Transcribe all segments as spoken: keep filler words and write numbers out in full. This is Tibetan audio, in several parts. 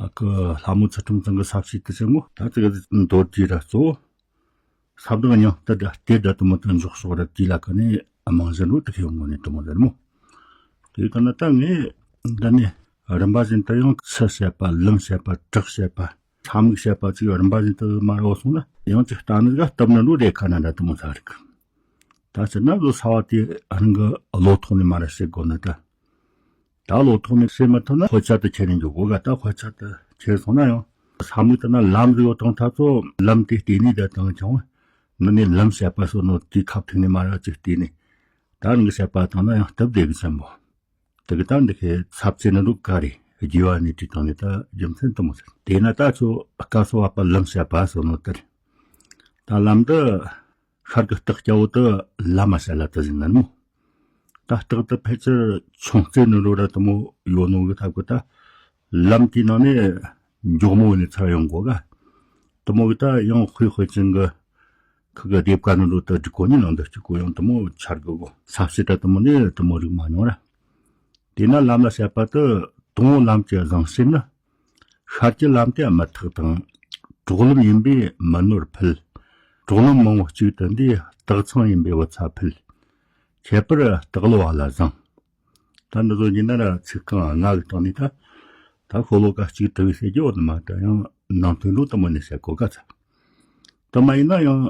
ཨ་ཁུ་ལྷ་མོ་ཚུལ་ཁྲིམས་ཚང་གི་ས་བྱི་དུ་ཆེན་མོ་ད་ཙི་གི་མདོར་བསྡུས་ར་གཙོ་བོ། ས་བདག་མྱང་སྟེ་དེ་འདྲ་དུ་མོ་དུ་འཇོག་ཤོག་ར་དེ་ལ་ཀ་ནས་རྨང་གཞི་འགྲོ་དུ་ཁེ་ཡོང་ངོ་ནས་དུ་མོ་ཟེར་མོ། དེ་ལྟ་ན་ད་ངས་འདི་ནས་རིམ་པ་བཞིན་དུ་ཡང་ཚུལ་བཤད་པ་ལམ་བཤད་པ་གྲགས་བཤད་པ་ས་མིག་བཤད་པ་ཚིག་རིམ་པ་བཞིན་དུ་མ་ར་བ་སོང་ན་ཡང་ཅིག་ལྟ་ནི་ག་སྟབས་ན་འགྲོ་དེ་ཁ་ན་འདྲ་དུ་མོ་ཟ་རིག་ད་ཕྱིར་ན་བཟོ་ས་བ་དེ་རང་གི་བློ་ཐོག་ནས་མ་ར་བཤད་དགོས་ན་ད། ད་བློ་ཐོག་ནས་བཤད་མ་ཐུབ་ན་དཔེ་ཆ་དེ་ཁྱེར་ནས་འཇོག་དགོས་ག་ད་དཔེ་ཆ་དེ་ཁྱེར་སོང་ན་ཡང་ས་མིག་དེ་ན་ལམ་ཟིག་ཡོད་དང་ཐ་ཚོ་ལམ་དེ་བལྟས་ནས་བསྡད་དང་ཀྱང་འདི་ནས་ལམ་བཤད་པ་སོགས་ནོ་དེ་ཁ་ཐུག་ནས་མ་ར་ཅིག་བལྟས་ནས་ད་རང་གི་བཤད་པ་དང་ན་ཡང་སྟབས་བདེ་གི་ཆེན་པོ། དེ་གི་ད་འདི་ཁའི་ས་བཅད་ནི་འདུག་ག་རེ་རྒྱས་པ་ནས་བྲིས་བཏང་ནས་ད་རྒྱུ་མཚན་དུ་མོ་ཟེར་དེས་ན་ད་ཚོ་སྐལ་སོ་བ་པ་ལམ་བཤད་པ་སོགས་ནོ་དེ་རེད། ད་ལམ་འདི་ཤར་གི་སྟག་སྐྱ་བོ་དུ་ལ་མ་བྱ་ལ་དུ་ཟིན་ནར་མོ། ད་སྟག་དུ་ཕལ་ཆེར་ཆུང་རྩེ་ནུ་རོ་ར་དུ་མོ་ཡོད་ནོ་གི་ཐབས་གི་ད་ལམ་དེའི་ནང་ནས་མགྱོགས་མོ་ནས་ཚར་ཡོང་གོ་ག་དུ་མོ་གི་ད་ཡང་དཔེ་དཔེ་ཅན་གི་ཁུ་གི་སྡེབ་ཀ་ནུ་རོ་དུ་འགྲིག་གོ་ནི་ནང་དུ་གཅིག་གོ་ཡང་དུ་མོ་ཆར་གི་གོ་ས་བྱི་ད་དུ་མོ་ནས་དུ་མོ་རིག་མ་མྱོང་ར། དེས་ན་ལམ་ལ་བཤད་པ་དུ་དང་བོ་ལམ་གྱི་བཟང་བཤད་ནི། ཤར་གྱི་ལམ་དེ་མི་ཐག་དང་། གྲོགས་ལམ་ཡིན་པས་མི་ནོར་འཕེལ། གྲོགས་ལམ་མང་བོ་གཅིག་ཏུ་འདུས། སྟག་ཚང་ཡིན་པས་བུ་ཚ་འཕེལ། ཁྱད་པར་སྟག་ལོ་བ་ལ་བཟང་། ད་འདི་ཚོ་ཡིན་ན་ར་ཚིག་རྐང་ལྔ་གི་སྟེང་ནས་ད་ད་ཤོ་ལོ་ཀ་གཅིག་དྲུག་ཟེར་རྒྱུ་བོ་ནི་མ་ད་ཡང་ནང་དོན་འགྲོ་དུ་མ་ནས་བཤད་གོ་ག་ཚ། དུ་མ་ཡིན་ན་ཡང་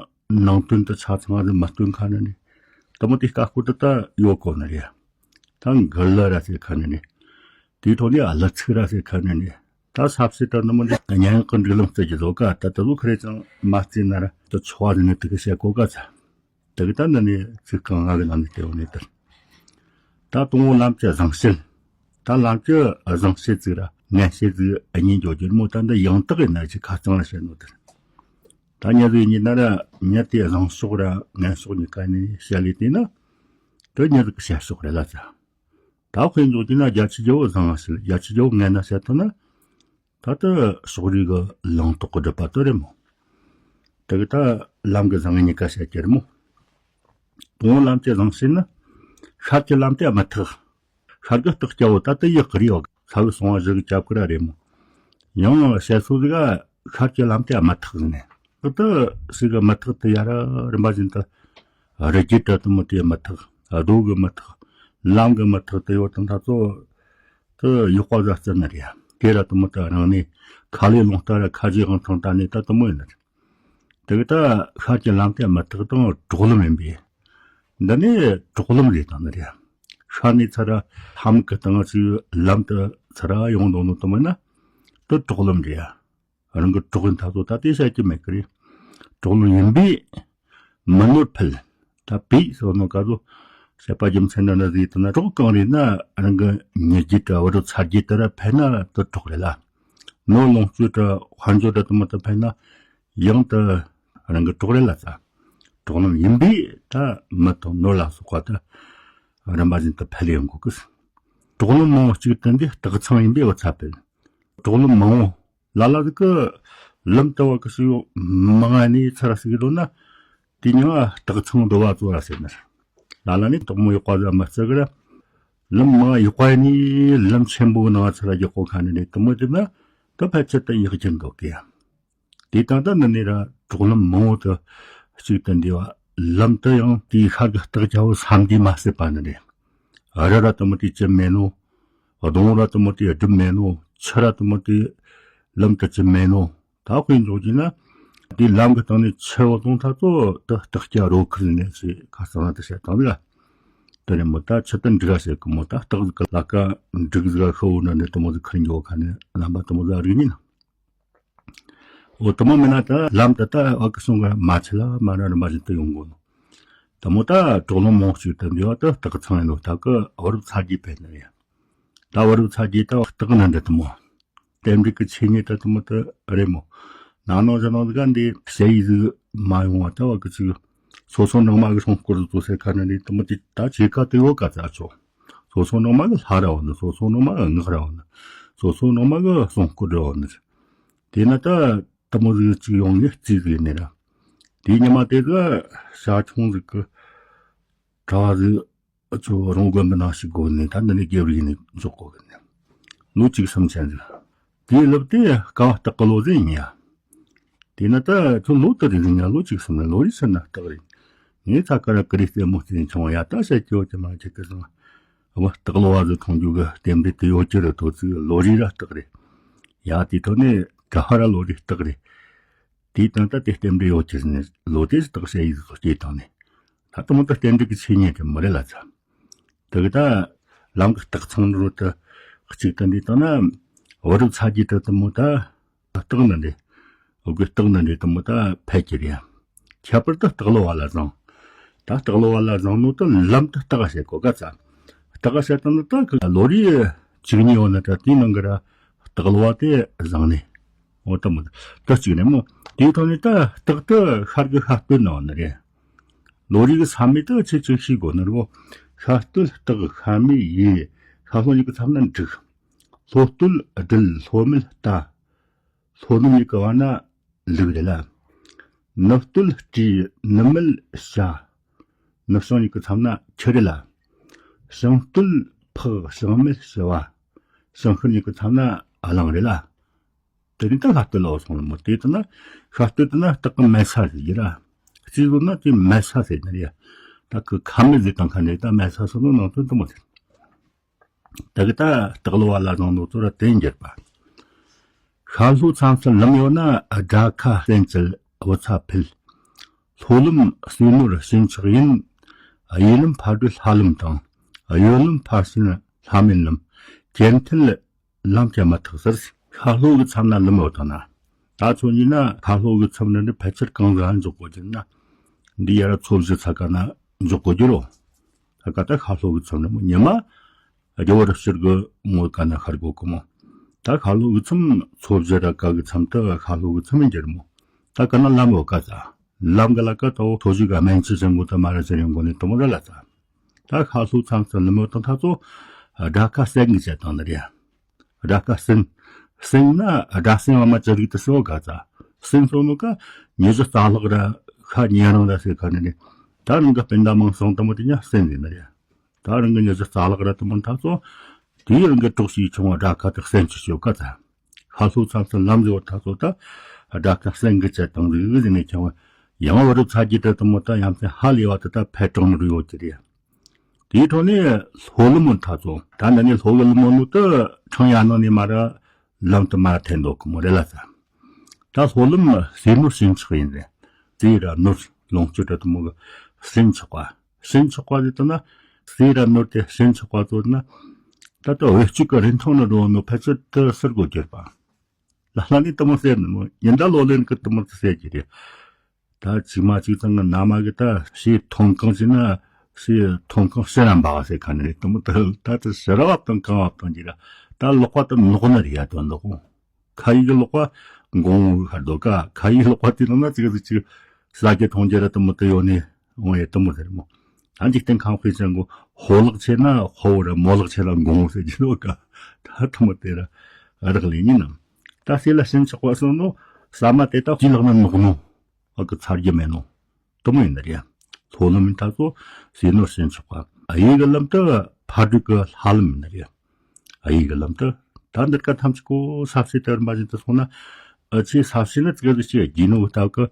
ནང་དོན་དུ་ཆ་ཚང་བ་ནི་མ་སྟོན་ཁ་ནི་ནི། དུ་མ་དེ་ཀ་ཁོ་དུ་ད་ཡོད་གོ་ནི་རེད། ད་འགུལ་ལ་ར་ཟེར་ཁ་ནི་ནི། དེའི་ཐོག་ནས་ཨ་ལ་ཚིག་ར་ཟེར་ཁ་ནི་ནི། ད་ས་བྱི་ད་ནི་མོ་འདི་སྙན་ངག་གི་འབྲུག་ལམ་བརྩི་རྒྱུ་བཟོ་ག་ད་དུ་ལོ་ཁ་རེ་ཅང་མ་བརྩིས་ན་ར་དུ་ཆོ་བ་ནི་དུ་གི་བཤད་གོ་ག་ཚ། དེ་གི་ད་འདི་ནས་ཚིག་རྐང་ལྔ་གི་ནང་ནས་སྟེར་བ་ནས་དར། ད་དང་བོ་ལམ་གྱི་བཟང་བཤད། ད་ལམ་གྱི་བཟང་བཤད་ཚིག་ར་ངན་བཤད་ཚིག་གཉིས་འཇོག་རྒྱུ་མོ་ད་འདི་ཡང་དག་གི་ན་ཅི་ཁ་རྩང་ལ་བཤད་ནོ་དར། ད་ཉ་ཟིག་ཉི་ན་ར་ཉ་དེ་བཟང་ཕྱོགས་ར་ངན་ཕྱོགས་གཉིས་ཀ་ནས་བཤད་ལས་དེ་ན་དུ་ཉ་ཟིག་གི་བཤད་ཕྱོགས་རེད་ལ་ཚ། ད་དཔེ་འཇོག་རྒྱུ་ན་རྒྱ་ཆེ་རྒྱ་བོ་བཟང་བཤད་རྒྱ་ཆེ་རྒྱ་བོ་ངན་ན་བཤད་ཐུབ་ན། ད་ལྟ་ཕྱོགས་རིས་གི་ལངས་རྟོགས་གི་སྒྲུབ་པ་དེ་རེད་མོ། དེ་གི་ད་ལམ་གི་བཟང་ངན་གཉིས་ཀ་བཤད་ཀྱི་རེད་མོ། དང་བོ་ལམ་གྱི་བཟང་བཤད་ནི། ཤར་གྱི་ལམ་དེ་མི་ཐག་ཤར་གི་སྟག་སྐྱ་བོ་ད་ལྟ་ཡག་གི་རེད་ཡོད། ས་བི་སོང་བ་བཞི་གི་རྒྱབ་ཀི་ར་རེད་མོ། ཡང་བཤད་སྲོལ་ཟིག་ག་ཤར་གྱི་ལམ་དེ་མི་ཐག་ཟིན་ནས། ད་ལྟ་ཞིག་གི་མི་ཐག་དེ་ཡ་ར་རིམ་པ་བཞིན་དུ་རི་རྒྱུད་དྲ་དུ་མོ་དེ་མི་ཐག་རྡོ་གི་མི་ཐག་ལམ་གི་མི་ཐག་དེ་ཡོད་དང་ད་ཚོ། དུ་ཡག་པ་ཟ་རྩི་ནི་རེད། དེ་ར་དུ་མོ་ད་རང་ནས་ཁ་ལས་ལོང་ལྟ་ར་ཁ་རྗེ་དབང་ཐང་ལྟ་ནས་ད་དུ་མོ་ཡིན་ནི་རེད། དེ་གི་ད་ཤར་གྱི་ལམ་དེ་མི་ཐག་དང་གྲོགས་ལམ་ཡིན་པས། འདི་ནས་གྲོགས་ལམ་རེད་དང་ནི་རེད། ཤར་ནས་ཚུར་ལྷམ་གི་སྟེང་ཚུར་ལམ་དུ་ཚུར་ཡོང་འདུག་ནོ་དུ་མོ་ན་དུ་གྲོགས་ལམ་རེད། རང་གི་གྲོགས་ཡིན་ཐག་ཚོ་ད་དེ་བཤད་ཀྱི་མེད་ཀི་རེད། གྲོགས་ལམ་ཡིན་པས་མི་ནོར་འཕེལ། ད་པས་ཟེར་ནོ་ག་ཚོ་བཤད་པ་རྒྱུ་མཚན་འདྲ་འདྲ་ཟིག་ཡོད་ན་གྲོགས་གང་རེད་ན་རང་གི་ཉེ་རྒྱུད་དྲ་བུ་རུ་ཚ་རྒྱུད་དུ་ར་ཕན་ན་དུ་གྲོགས་རེད་ལ། ནོར་ལོངས་སྤྱོད་དྲ་དཔལ་འབྱོར་དྲ་དུ་མ་དུ་ཕན་ན་ཡང་དུ་རང་གི་གྲོགས་རེད་ལ་ཚ། གྲོགས་ལམ་ཡིན་པས་ད་མི་དང་ནོར་ལ་སོགས་པ་དུ་རིམ་པ་བཞིན་དུ་འཕེལ་ཡོང་གོ་གི། གྲོགས་ལམ་མང་བོ་གཅིག་ཏུ་འདི་སྟག་ཚང་ཡིན་པས་བུ་ཚ་འཕེལ། གྲོགས་ལམ་མང་བོ། ལ་ལ་ཟིག་གི་ལམ་ལྟ་བ་གི་སུ་ཡོད་མང་ང་ནས་ཚར་ཟིག་ལོ་ན། དེ་ཉིད་ང་སྟག་ཚང་འདོ་བ་ཚོ་ར་ཟེར་ནི། ལ་ལ་ནས་དོག་མོ་ཡོད་པ་ཟ་མ་རྩི་གི་ར། ལམ་མང་ཡོད་པ་ནས་ལམ་ཆེན་པོ་ནང་ཚར་རྒྱག་གོ་ཁ་ནས་ནས་དུ་མོ་དེ་ན་དུ་ཕལ་ཆེར་དུ་ཡག་ཅན་འདོད་གི་ཡ། དེ་དང་ད་ནི་ནས་ར་གྲོགས་ལམ་མང་བོ་དུ་གཅིག་ཏུ་འདུས་པ་ལམ་དུ་ཡང་དེའི་ཤར་གི་སྟག་རྒྱ་བོ་ས་འདི་མ་ཟད་པ་ནི་རེད། རི་ར་དུ་མོ་དེ་ཅི་མེད་ནོ། གདོང་ར་དུ་མོ་དེ་སྒྲིབ་མེད་ནོ། ཆུ་ར་དུ་མོ་དེ་ལམ་དུ་ཅི་མེད་ནོ། ད་དཔེ་འཇོག་རྒྱུ་ན། དེ་ལམ་གི་སྟེང་ནས་ཆུ་བ་དང་ཐ་ཚོ་དུ་སྟག་སྐྱ་རོ་ཁུར་ནས་ཞེས་ཁ་སང་ལ་དུ་བཤད་དང་ལ། དེ་ནས་མོ་ད་ཆུ་དུ་འབྲུག་ག་བཤད་གི་མོ་ད་སྟག་ཟིག་གི་ལ་ཀ་འབྲུག་ཟིག་ག་ཤི་བོ་ན་ནས་དུ་མོ་ཟིག་ཁུར་འགྱོ་ཁ་ནས་ལམ་པ་དུ་མོ་ཟིག་རིག་ཉིན། འོ་དུ་མོ་མིན་ན་ད་ལམ་དུ་ད་བ་གི་སོང་གི་མ་ཆུ་ལ་མ་ར་རི་མ་བཞིན་དུ་ཡོང་གོ་ནོ། དུ་མོ་ད་གྲོགས་ལམ་མང་ཞིག་ཏུ་འབྱོར་བ་ད་སྟག་ཚང་ཡིན་ནོ་ད་གི་བ་རུབ་ཚ་རྒྱས་པས་ནི་རེད། ད་བ་རུབ་ཚ་རྒྱས་ད་སྟག་ན་འདྲ་དུ་མོ། རྟེན་འབྲེལ་གྱི་ཆོས་ཉིད་ད་དུ་མོ་ད་རེད་མོ། ནང་ནང་བཞིན་ནང་ག་འདི་ཞ་ཡི་ཟིག་མ་ཡོང་བ་ད་བ་གི་ཚིག་སོ་སོ་ནང་མ་གི་སྲུང་སྐོར་དུ་ཟེར་ཁ་ནི་འདི་དུ་མོ་དེ་ད་ཆེ་ཁ་དུ་ཡོད་ག་ཚ་ཆོག་སོ་སོ་ནང་མ་གི་ལྷ་ར་བ་ནི་སོ་སོ་ནང་མ་གི་ངག་ར་བ་ནི་སོ་སོ་ནང་མ་གི་སྲུང་སྐོར་ར་བ་ནི། དེ་ན་ད་དུ་མོ་ཟིག་ཅིག་ཡོང་ངེ་རྩིས་ཟིག་ནི་ར། དེ་ཉི་མ་དེ་ག་ཤ་ཆུང་ཟིག་གི་གྲྭ་བ་ཟིག་ཚོ་རོང་དགོན་པའི་ནང་ཞིག་དགོན་ནས་ད་འདི་ནས་རྒྱབ་རིག་ནས་འཇོག་གོ་གི་ནི། ལོ་གཅིག་གསུམ་ཆེན་ཟིག་དེའི་ལུགས་དེ་དཀའ་བ་སྟག་གི་ལོ་ཟེར་ཡིན་ཡ། དེས་ན་ད་ཁྱོད་ལོ་དུ་རིང་ཡ། ལོ་གཅིག་གསུམ་རེད། ལོ་རེ་ཕྱིར་ན་སྟག་རེད། ངས་ཚ་ཀ་ར་ཀི་རེ་རྩེད་མོ་རྩེ་ཆུང་བ་ཡ། ད་བཤད་ཀྱི་ཡོད་ཀྱི་མ་ཁྱེད་ཀྱི་སོང་། འོ་སྟག་ལོ་བ་ཟིག་མཐོང་རྒྱུ་གི་རྟེན་འབྲེལ་དེ་ཡོད་ཀྱི་རེད། དོ་ཚིག་ལོ་རེ་ར་སྟག་རེད་ཡ། དེ་ཐོག་ནས་ག་ཧ་ར་ལོ་རེ་སྟག་རེད། དེའི་སྟེང་ད་དེ་རྟེན་འབྲེལ་ཡོད་ཀྱི་ཟེར་ནས་ལོ་དེ་སྟག་བཤད་ཡིག་ཚོ་སྐྱེས་བཏང་ནས། ད་དུང་ད་རྟེན་འབྲེལ་གྱི་ཆོས་ཉིད་དེ་མོ་རེད་ལ་ཚ། དེ་གི་ད་ལམ་གི་སྟག་ཚང་རུ་དུ་གཅིག་ཏུ་འདྲེས་བཏང་ན། བུ་རབས་ཚ་རྒྱུད་དུ་དུ་མོ་ད་སྟག་ནི་འདྲེ། འོ་གི་སྟག་ནི་འདྲེ་དུ་མོ་ད་ཕལ་གྱི་རེད། ཁྱད་པར་དུ་སྟག་ལོ་བ་ལ་བཟང་། ད་སྟག་ལོ་བ་ལ་བཟང་ནོ་དུ་ལམ་དུ་སྟག་བཤད་གོ་ག་ཚ། སྟག་བཤད་དུ་ནི་ད་གི་ལོ་རེ་གཅིག་གཉིས་ཡོད་ན་ད་དེའི་ནང་གི་ར་སྟག་ལོ་བ་དེ་བཟང་ནི། འོ་ད་མོ་ད་གཅིག་ནས་མོ་དེའི་ཐོག་ནས་ད་སྟག་དུ་ཤར་གི་ཤ་སྟོད་ནང་ནི་རེད། ལོ་རེ་གི་ས་མེ་དུ་ཆེ་ཆུང་ཤེས་དགོས་ནི་རེད་བོ། ཤ་སྟོད་སྟག་ཤ་མེ་ཡི། ཤ་ལྷོ་གཉིས་ཀྱི་མཚམས་ན་འབྲུག་ལྷོ་སྟོད་སྦྲུལ། ལྷོ་སྨད་རྟ། ལྷོ་ནུབ་གཉིས་ཀྱི་བར་ན་ལུག་རེད་ལ། ནུབ་སྟོད་སྤྲེའུ། ནུབ་སྨད་བྱ། ནུབ་བྱང་གཉིས་ཀྱི་མཚམས་ན་ཁྱི་རེད་ལ། བྱང་སྟོད་ཕག་བྱང་སྨད་བྱི་བ། བྱང་ཤར་གཉིས་ཀྱི་མཚམས་ན་གླང་རེད་ལ། དེ་ནི་ད་ཤ་སྟོད་ལ་སོང་ལ་མོ། དེ་ལྟ་ན་ཤ་སྟོད་དུ་ན་སྟག་གི་མལ་ས་ཟེར་གྱི་ར། རྩིས་བཟོ་ན་དེ་མལ་ས་ཟེར་ནི་རེད། ད་གི་ཁ་མེད་ཟེར་དང་ཁ་ནས་ད་མལ་ས་སོང་ནོ་ནང་དོན་དུ་མོ་ཟེར། ད་གི་ད་སྟག་ལོ་བ་ལ་བཟང་ནོ་ཚོ་ར་དེ་འགྱུར་པ། ཤར་ལྷོ་མཚམས་སུ་ལམ་ཡོད་ན། དགྲ་ཁ་བསད་འཇལ་བུ་ཚ་འཕེལ། ལྷོ་ལམ་ཟས་ནོར་ཕྱིན་ཆགས་ཡིན། གཡས་ལམ་ཕ་སྦྲུལ་ལྷ་ལམ་དང་། གཡོན་ལམ་ཕ་སྲིན་ལྷ་མིན་ལམ། གྱེན་ཐལ་ལམ་གྱི་མི་ཐག་ཟེར། ཤར་ལྷོ་གི་མཚམས་ན་ལམ་ཡོད་དང་ན། ད་ཚོ་གཉིས་ན་ཤར་ལྷོ་གི་མཚམས་ནི་ནི་ཕལ་ཆེར་གང་ཟག་འཇོག་དགོས་རྒྱུ་ན། འདི་ཡར་ཚོ་བཞི་ཚ་ཀ་ན་འཇོག་དགོས་རྒྱུ་རོ། ད་ཀ་ད་ཤར་ལྷོ་གི་མཚམས་ནི་མོ་ཉི་མ་རྒྱལ་བོ་རུ་ཕྱིར་གི་ངོ་ཀ་ན་ཤར་གོ་གི་མོ། ད་ཤར་ལྷོ་གི་མཚམས་ཚོ་བཞི་ར་ཀ་གི་མཚམས་དུ་ཤར་ལྷོ་གི་མཚམས་མི་འགྱུར་མོ། ད་ཀ་ན་ལམ་ཡོད་ཀ་ཚ། ལམ་གི་ལ་ཀ་ད་འོ་ཚོ་བཞི་ག་སྨན་ཆུ་ཅན་གོ་ད་མ་ར་ཟེར་ཡོང་གོ་ནི་དུ་མོ་ར་ལ་ཚ། ད་ཤར་ལྷོ་མཚམས་སུ་ལམ་ཡོད་དང་ཐ་ཚོ། དགྲ་ཁ་བསད་གི་བྱེད་དང་ནི་རེད། དགྲ་ཁ་བསད། བསད་ན་དགྲ་བསད་བ་མ་ཅི་རིགས་དུ་སོ་ག་ཚ། བསད་སོ་ནོ་ཀ་ཉི་ཤུ་རྩ་ལྷག་ར་ཁ་ཉེ་རང་ར་སེ་ཁ་ནི་ནི། ད་རང་གི་སྤུན་ཟླ་མང་སོང་དུ་མོ་དེ་ཉ་བསད་ནི་ནི་རེད། ད་རང་གི་ཉི་ཤུ་རྩ་ལྷག་ར་དུ་མོ་ཐ་ཚོ། དེའི་རང་གི་གྲོགས་ཤིག་ཆུང་བ་དགྲ་ཁ་དུ་བསད་ཆུ་ཤོ་ག་ཚ། ཤར་ལྷོ་མཚམས་སུ་ལམ་ཟེར་བ་ཐ་ཚོ་ད། དགྲ་ཁ་བསད་གི་བྱེད་དང་རིགས་ཟེར་ནས་ཁྱེར་བ། ཡང་བུ་རབས་ཚ་རྒྱུད་དུ་དུ་མོ་ད་ཡང་སེ་ཧ་ལས་བ་དུ་ད་ཕེ་དྲང་རུ་ཡོད་ཀྱི་རེད། དེའི་ཐོག་ནས་ལྷོ་ལམ་མོ་ཐ་ཚོ། ད་འདི་ནས་ལྷོ་གི་ལམ་མོ་ནུ་དུ་ཁྲང་ཡ་ནོ་ནས་མ་ར་ལམ་དུ་མ་ར་འཐེན་འདུག་གི་མོ་རེད་ལ་ས། ད་ལྷོ་ལམ་ཟས་ནོར་ཕྱིན་ཆགས་ཡིན་རེད། ཟས་ར་ནོར་ལོངས་སྤྱོད་ར་དུ་མོ་གི་ཕྱིན་ཆགས་པ། ཕྱིན་ཆགས་པ་ཟེར་དུ་ན། ཟས་ར་ནོར་དེ་ཕྱིན་ཆགས་པ་ཚོ་ན། ད་ལྟ་བེད་སྤྱོད་ཀྱི་རིན་ཐང་ནི་འགྲོ་ནོ་ཕལ་ཆེར་དུ་ཟུར་གོ་གྱུར་པ། ལ་ལ་ནི་དུ་མོ་ཟེར་ནི་མོ་ཉིན་ད་ལོ་ལེན་གི་དུ་མོ་ཟེར་གྱི་རེད། ད་ཅིག་མ་ཅིག་ཚང་གི་ན་མ་གི་ད་ཞེས་ཐོང་གང་ཞིག་ན་ཞེས་ཐོང་གང་ཞེ་ར་འབའ་ཟེར་ཁ་ནི་རེད། དུ་མོ་ད་ད་ད་ཞེ་ར་བབ་དང་གང་བབ་དང་གྱི་ར། ད་ལོག་པ་ད་ནོག་ན་རེད་ཡ་དོན་ལོག་ཁ་ཡིག་གི་ལོག་པ་འགོང་བོ་ཧར་དོ་ཀ། ཁ་ཡིག་ལོག་པ་དེ་ནང་ན་ཅིག་ཅིག་ཅིག་ཟ་རྒྱུ་འཐུང་རྒྱུ་ར་དུ་མོ་དུ་ཡོད་ནི་འོང་ཡ་དུ་མོ་ཟེར་མོ། ད་འཇིག་རྟེན་ཁམས་དཔེ་ཅན་གོ་ཧོ་ལག་ཆེ་ན་ཧོ་བོ་ར་མོ་ལག་ཆེ་ན་འགོང་བོ་ཟེར་གྱི་ལོ་ཀ། ད་དུ་མོ་དེ་ར་རག་ལས་ཉིན་ནམ། ད་སེ་ལ་ཕྱིན་ཆགས་པ་སོང་ནོ། ས་མ་དེ་དག་ཅི་ལག་ན་ནོག་ནོ། ཨ་ཀི་ཚར་རྒྱུ་མེད་ནོ། དུ་མོ་ཡིན་ན་རེད། ལྷོ་ལམ་ཐ་ཚོ་ཟས་ནོར་ཕྱིན་ཆགས་པ། གཡས་གི་ལམ་དུ་ཕ་སྦྲུལ་གི་ལྷ་ལམ་ཡིན་ན་རེད། གཡས་གི་ལམ་དུ། ད་འདིར་ཀ་ཐམས་ཅད་ཀོ་ས་བྱེ་དར་མ་བཞིན་དུ་སོང་ན། ཨ་ཆེ་ས་བྱེ་ནི་ཙི་ག་ཟིག་ཅིག་རྒྱུ་ནོ་ལྟ་གི།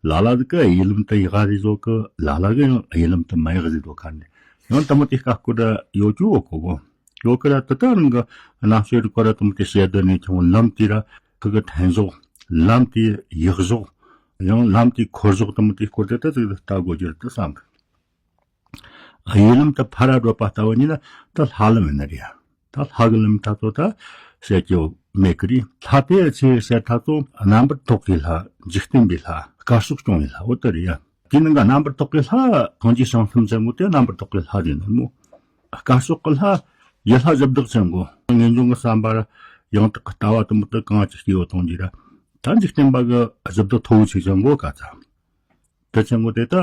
ལ་ལ་ཟིག་གི་གཡས་ལམ་དུ་ཡག་རེ་བཟོ་གི། ལ་ལ་གི་ཡང་གཡས་ལམ་དུ་མ་ཡག་ཟིག་འགྲོ་ཁ་ནི། ཡང་དུ་མོ་དེ་ཀ་ཀོ་ད་ཡོད་ཅུ་འོ་ཀོ་གོ། ཡོད་ཀི་ར་ད་ད་རང་གི་རྣམ་དཔྱོད་རིག་པ་ར་དུ་མོ་དེ་བཤད་དོན་ནས་ཀྱང་ལམ་དེ་ར་ཁུ་གི་འཐེན་ཕྱོགས། ལམ་དེ་ཡག་ཕྱོགས། ཡང་ལམ་དེ་འཁོར་ཕྱོགས་དུ་མོ་དེ་སྐོར་དེ་ད་ཙིག་ལྟ་དགོས་རྒྱུ་རེད་ད་བསམ་གི། གཡས་ལམ་དུ་ཕ་ར་བགྲོད་པ་ལྟ་བུ་ཡིན་ན་ད་ལྷ་ལམ་ཡིན་ན་རེད། ད་ལྷ་གི་ལམ་ཐ་ཚོ་ད་བཤད་རྒྱུ་མེད་གི་རེད། ལྷ་དེ་ཆེ་བཤད་ཐ་ཚོ་རྣམ་པར་རྟོག་གི་ལྷ། འཇིག་རྟེན་པའི་ལྷ། དཀར་ཕྱོགས་སྐྱོང་བའི་ལྷ། འོ་དེ་རེད་ཡ། དེའི་ནང་གི་རྣམ་པར་རྟོག་གི་ལྷ་གང་ཅི་བྱང་སེམས་ཅན་པོ་དེ་རྣམ་པར་རྟོག་གི་ལྷ་རེད་ནི་མོ། དཀར་ཕྱོགས་ཀྱི་ལྷ་ཡུལ་ལྷ་གཞི་བདག་ཅན་པོ། ངེས་འབྱུང་གི་བསམ་པ་ཡང་དག་གི་ལྟ་བ་དུ་མོ་དུ་གང་ཅི་སྐྱེ་བོ་གཏོང་རྒྱུ་ར། ད་འཇིག་རྟེན་པ་གི་གཞི་བདག་མཐོ་བོ་ཆེ་ཅན་པོ་ག་ཚ། དེ་ཅན་པོ་དེ་ད་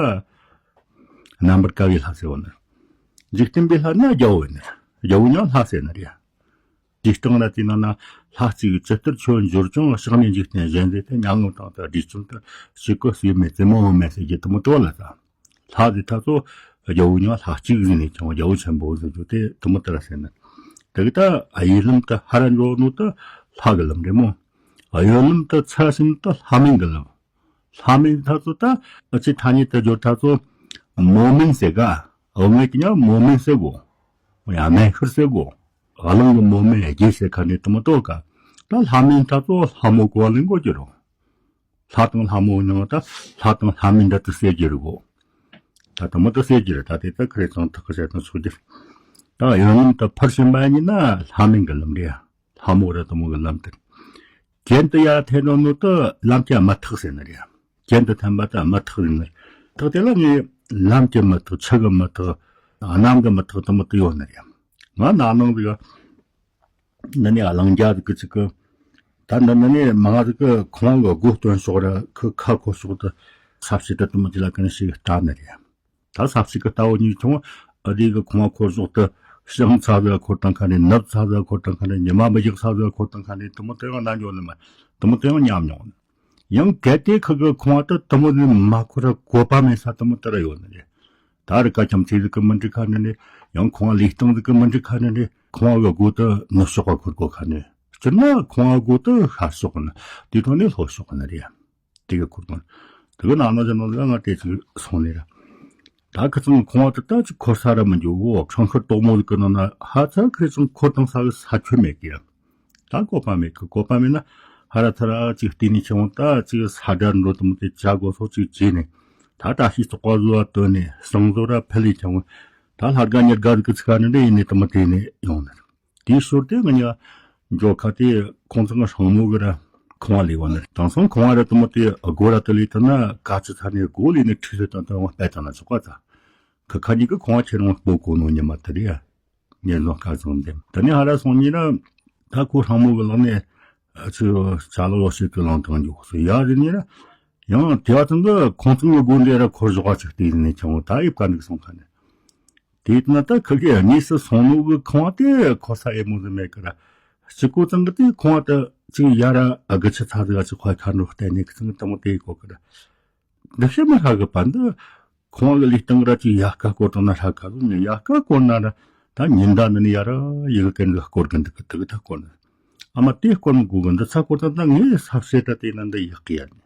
རྣམ་པར་དཀར་བའི་ལྷ་ཟེར་བ་ནི། འཇིག་རྟེན་པའི་ལྷ་ནི་རྒྱལ་བོ་ཡིན་ནི། རྒྱལ་བོ་ཉང་ལྷ་ཟེར་ནི་རེད། དེའི་སྟེང་ན་དེའི་ནང་ན་ལྷ་གཅིག་ཇི་ལྟར་ཁྱོད་འབྱོར་ཀྱང་། ཕྱག་ནི་འཇིག་རྟེན་གཞན་ཟད་དེ། མྱ་ངམ་དང་དུ་བགྲེས་བཅོམ་དུ། ཕྱི་ཁོ་སྲིད་མེད་རྩེ་མོ་འོ་མེད་ཟེར་གྱི་དུ་མོ་དྲོ་ལ་ད། ལྷ་དེ་ཐ་ཚོ་རྒྱལ་བོ་ཉང་ལྷ་གཅིག་ཟིན་ནས་ཀྱང་རྒྱལ་བོ་ཆེན་པོ་ཟེར་རྒྱུ་དེ་དུ་མོ་དེ་ལ་ཟེར་ནི། དེ་གི་ད་གཡས་ལམ་དུ་ཕ་ར་འགྲོ་ནོ་དུ་ ལྷ་གི་ལམ་རེད་མོ། གཡོན་ལམ་དུ་ཚུར་ཕྱིན་ན་ད་ལྷ་མིན་གི་ལམ། ལྷ་མིན་ཐ་ཚོ་ད་ཨ་ཅི་ཐ་སྙད་དུ་སྦྱོར་ཐ་ཚོ་མོ་མིན་ཟེར་ག། འོ་ངས་ཀྱི་ཉག་མོ་མིན་ཟེར་གོ། ཡང་མེ་ཤོར་ཟེར་གོ། གླང་གི་མོ་མིན་རྒྱས་ཟེར་ཁ་ནས་དུ་མ་གཏོགས་ག། ད་ལྷ་མིན་ཐ་ཚོ་ལྷ་མོ་གོ་བ་ལེན་དགོས་ཀྱི་རོ། ལྷ་དང་ལྷ་མོ་ཉང་ད་ལྷ་དང་ལྷ་མིན་འདྲ་དུ་ཟེར་གྱི་རེད་གོ། ད་དུ་མ་དུ་ཟེར་གྱི་རེད། ད་དེ་ད་ཁ་རེ་ཚང་ཐག་གི་བཤད་དང་ཆོག་གི། ད་གཡོན་ལམ་དུ་ཕར་ཕྱིན་པ་ཡིན་ན་ལྷ་མིན་གི་ལམ་རེད། ལྷ་མོ་ར་དུ་མོ་གི་ལམ་དེ། གྱེན་དུ་ཡར་འཐེན་ནོ་ནོ་དུ་ལམ་གྱི་དམར་ཐག་ཟེར་ནི་རེད། གྱེན་དུ་འཐེན་པ་དུ་དམར་ཐག་ཟེར་ནི་རེད། ཐག་དེ་ལ་ངས་ལམ་གྱི་དམར་ཐག་ཆུ་གི་དམར་ཐག་གནམ་གྱི་དམར་ཐག་དུ་མོ་དུ་ཡོད་ནི་རེད། ང་ན་ནང་དུ་ཡོད། འདི་ནས་གླང་རྒྱལ་ཟིག་གི་ཅིག་གི། ད་འདི་འདི་ནས་མ་ང་ཟིག་གི་ཁོང་གི་སྒོ་སྟོན་ཕྱོགས་ར་ཁུ་ཁ་ཁོ་ཕྱོགས་དུ་ས་བྱི་དུ་དུ་མ་ཅི་ལ་ཀི་ནི་ཞིག་ལྟ་ནི་རེད། ད་ས་བྱི་གི་ལྟ་བུ་ཉིད་ཆུང་ཨ་དེ་གི་ཁོང་ཁོ་ཕྱོགས་དུ་ཤིང་ཚ་ཟིག་ཁོ་དང་ཁ་ནས་ནབ་ཚ་ཟིག་ཁོ་དང་ཁ་ནས་ཉི་མ་མི་ཡག་ཚ་ཟིག་ཁོ་དང་ཁ་ནས་དུ་མ་དུ་ཡང་ན་འཇོག་ནི་མ་དུ་མ་དུ་ཡང་ཉམས་མྱོང་། ཡང་གལ་ཏེ་ཁུ་གི་ཁོང་དུ་དུ་མོ་ནི་མ་ཁོ་ར་གོ་པ་མེད་ས་དུ་མོ་དུ་ར་ཡོད་ནི་རེད། ད་རི་ཀ་ཁྱམ་ཚེ་ཟིག་གི་མི་འགྲིག་ཁ་ནི་ནི། ཡང་ཁོང་ལུས་སྟེང་ཟིག་གི་མི་འགྲིག་ཁ་ནི་ནི། ཁོང་གི་སྒོ་དུ་ནུབ་ཕྱོགས་པ་ཁུར་གོ་ཁ་ནི། སྤྱིར་ན་ཁོང་གི་སྒོ་དུ་ཤར་ཕྱོགས་ནི། དེ་ཐོག་ནས་ལྷོ་ཕྱོགས་ནི་རེད། དེ་གི་ཁུར་གོ་ནི། དེ་གི་ནང་ན་ཅི་ནང་ཟིག་ང་དེ་ཅིག་སོང་ནི་རེད། ད་ཁི་ཚང་ཁོང་དུ་ད་ཅིག་འཁོར་ས་ར་མི་འཇུག་གོ། ཁྲང་ཁུར་དོག་མོ་ཟིག་གི་ནང་ན་ཧ་ཚ་ཁི་ཚང་འཁོར་དང་ས་གི་ས་ཁྱོད་མེད་གི། ད་གོ་པ་མེད་གི། གོ་པ་མེད་ན་ཧ་ར་ཐ་ར་ཅིག་བལྟས་ནས་ཆེ་བོ་ད་ཅིག་ས་དགྲ་འགྲོ་དུ་མོ་དེ་བྱ་དགོས་སོགས་ཅིག་བྱས་ནས། ད་བཀྲ་ཤིས་བཙོག་པ་བཟོ་བ་བཏོན་ནས་སང་བཟོ་ར་ཕེ་ལི་ཆེ་བོ། ད་ལྷ་དགའ་ཉེར་དགའ་ཟིག་གི་ཚིག་ནི་འདྲ་ཡིན་ནས་དུ་མོ་དེ་ནས་ཡོང་ནི། དེའི་ཞོར་དེ་ང་ཉ་འཇོ་ཁ་དེ་ཁོང་ཚང་གི་སྲང་མོ་གི་ར་ཁང་བ་ལས་བ་ནི། དེང་སང་ཁང་བ་ར་དུ་མོ་དེ་སྒོ་ར་དུ་ལས་ཐུབ་ན་དཀའ་ཅི་ཚ་ནས་སྒོ་ལས་ནས་ཁྲིད་ཟེར་དང་དུ་བ་སྤེལ་དང་ན་ཆོག་ག་ད། ཁ་ཁ་ཉིད་ཀྱི་ཁང་བ་ཁྱེད་རང་སྤོ་གོ་ནོ་ཉི་མ་དེ་རེད། ཉེར་ལོ་སྐལ་བཟང་ལྡན། ད་ནི་ཧ་ར་སོང་ཉིན་ན་ད་ཁོ་ཧྲང་མོ་གི་ལག་ནས་ཨ་ཚོ་ཅ་ལག་ལོ་ཞིག་གི་ལང་དང་འཇུག་སོ་ཡ་རེ་ནི་ར། ཡང་དེ་བ་ཚང་གི་ཁོང་ཚང་གི་སྒོ་འདི་ར་འཁོར་ཞོག་ཅིག་བལྟས་ནས་ཆང་བོ་ད་ཡིབ་ཀ་འདུག་སོང་ཁ་ནས། དེ་ན་ད་ཁ་གི་དངོས་སུ་སོང་ནོ་གི་ཁང་བ་དེ་འཁོར་ས་ཨེ་མོ་ཟིག་མེད་ཀི་ར། གཅིག་གོ་ཚང་གི་དེ་ཁང་བ་དེ་གཅིག་ཡ་ར་ཨ་གི་ཆུ་ཚ་ཟིག་ག་ཅིག་ཁོ་ཁ་འགྲོ་བལྟས་ནས་ཁི་ཚང་གི་དེ་མོ་དེ་ཡི་གོ་ཀི་ར། འདི་ཤི་མི་ཧྲ་གི་པ་འདི། ཁོང་གི་ལུས་སྟེང་ར་ཅིག་ཡ་ཀ་སྐོར་དང་ན་ཧྲ་ཀ་ཟུ་ནི་ཡ་ཀ་སྐོར་ན་ར་ད་ཉིན་ཟླ་འདི་ནི་ཡ་ར་ཡི་གེ་ཀན་གི་སྐོར་གི་འདི་གི་དི་གི་ད་སྐོར་ནི། ཨ་མ་དེ་སྐོར་ནི་གུ་གི་འདི་ཚ་སྐོར་དང་ད་ངས་ས་བཤད་ད་དེ་ན་འདི་ཡག་གི་ཡ་ནི།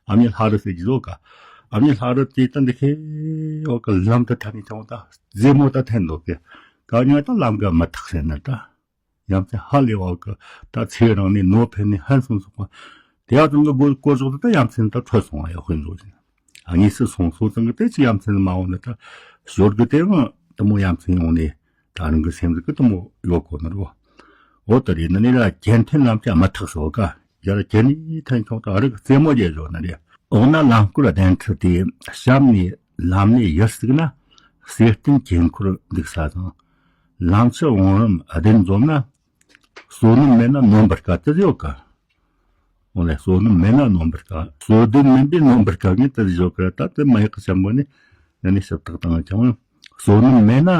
ཨ་མྱེ་ལྷ་རི་ཟེར་གྱི་ཟོ་ག། ཨ་མྱེ་ལྷ་རི་དེ་ད་འདི་ཁེ་འོ་གི་ལམ་དུ་ཐ་ནི་ཆང་ད་རྫི་མོ་ད་འཐེན་འདུག་གི། ག་ཉོ་ད་ལམ་གི་མི་ཐག་ཟེར་ནི་ད། ཡ་མཚན་ཧ་ལས་བ་གི་ད་ཚེ་རིང་ནས་ནོར་འཕེལ་ནས་ཧན་སོང་སོང་བ། དེ་ཡང་དང་གི་སྒོ་སྐོར་ཟོག་ཏུ་ད་ཡ་མཚན་ད་འཕྲོད་སོང་བ་ཡ་དཔོན་ཟོག་ཅན། ཨ་ནི་སུ་སོང་སོ་ཙང་གི་དེ་ཅི་ཡ་མཚན་མ་འོང་ནི་ད། ཞོར་གི་དེ་ཡང་དུ་མོ་ཡ་མཚན་ཡོང་ནས་ད་རང་གི་སེམས་ཟིག་གི་དུ་མོ་ཡོད་གོ་ནི་རོ། འོ་ད་རེད་ནི་ནི་ལ་གྱེན་འཐེན་ལམ་ཀྱང་མ་ཐག་སོ་ག། ཡར་གྱེན་ནི་ཐན་ཆོག་ད་རིག་རྩེ་མོ་རྒྱལ་བཞོ་ནི་རེད། འོ་ན་ལམ་སྐོར་གདན་ཁྲི་དེ་གཤམ་ནས་ལམ་ནས་ཡར་ཟུག་ན་གསེར་སྟེང་དཀྱིལ་འཁོར་འདུག་ས་དང་། ལམ་ཕྱི་བང་རིམ་བདུན་འཛོམས་ན། བསོད་ནམས་མེད་ན་ནོན་པར་དཀའ་དེ་ཡོད་ཀ། འོ་ལེ་བསོད་ནམས་མེད་ན་ནོན་པར་དཀའ། བསོད་བདུན་མིན་པས་ནོན་པར་དཀའ་ངས་དེ་ཡོད་ཀ། ད་དེ་མ་ཡག་གི་ཆེན་པོ་ནི་ནི་ནི་ཞིབ་བཏགས་བཏང་ཀྱང་བསོད་ནམས་མེད་ན་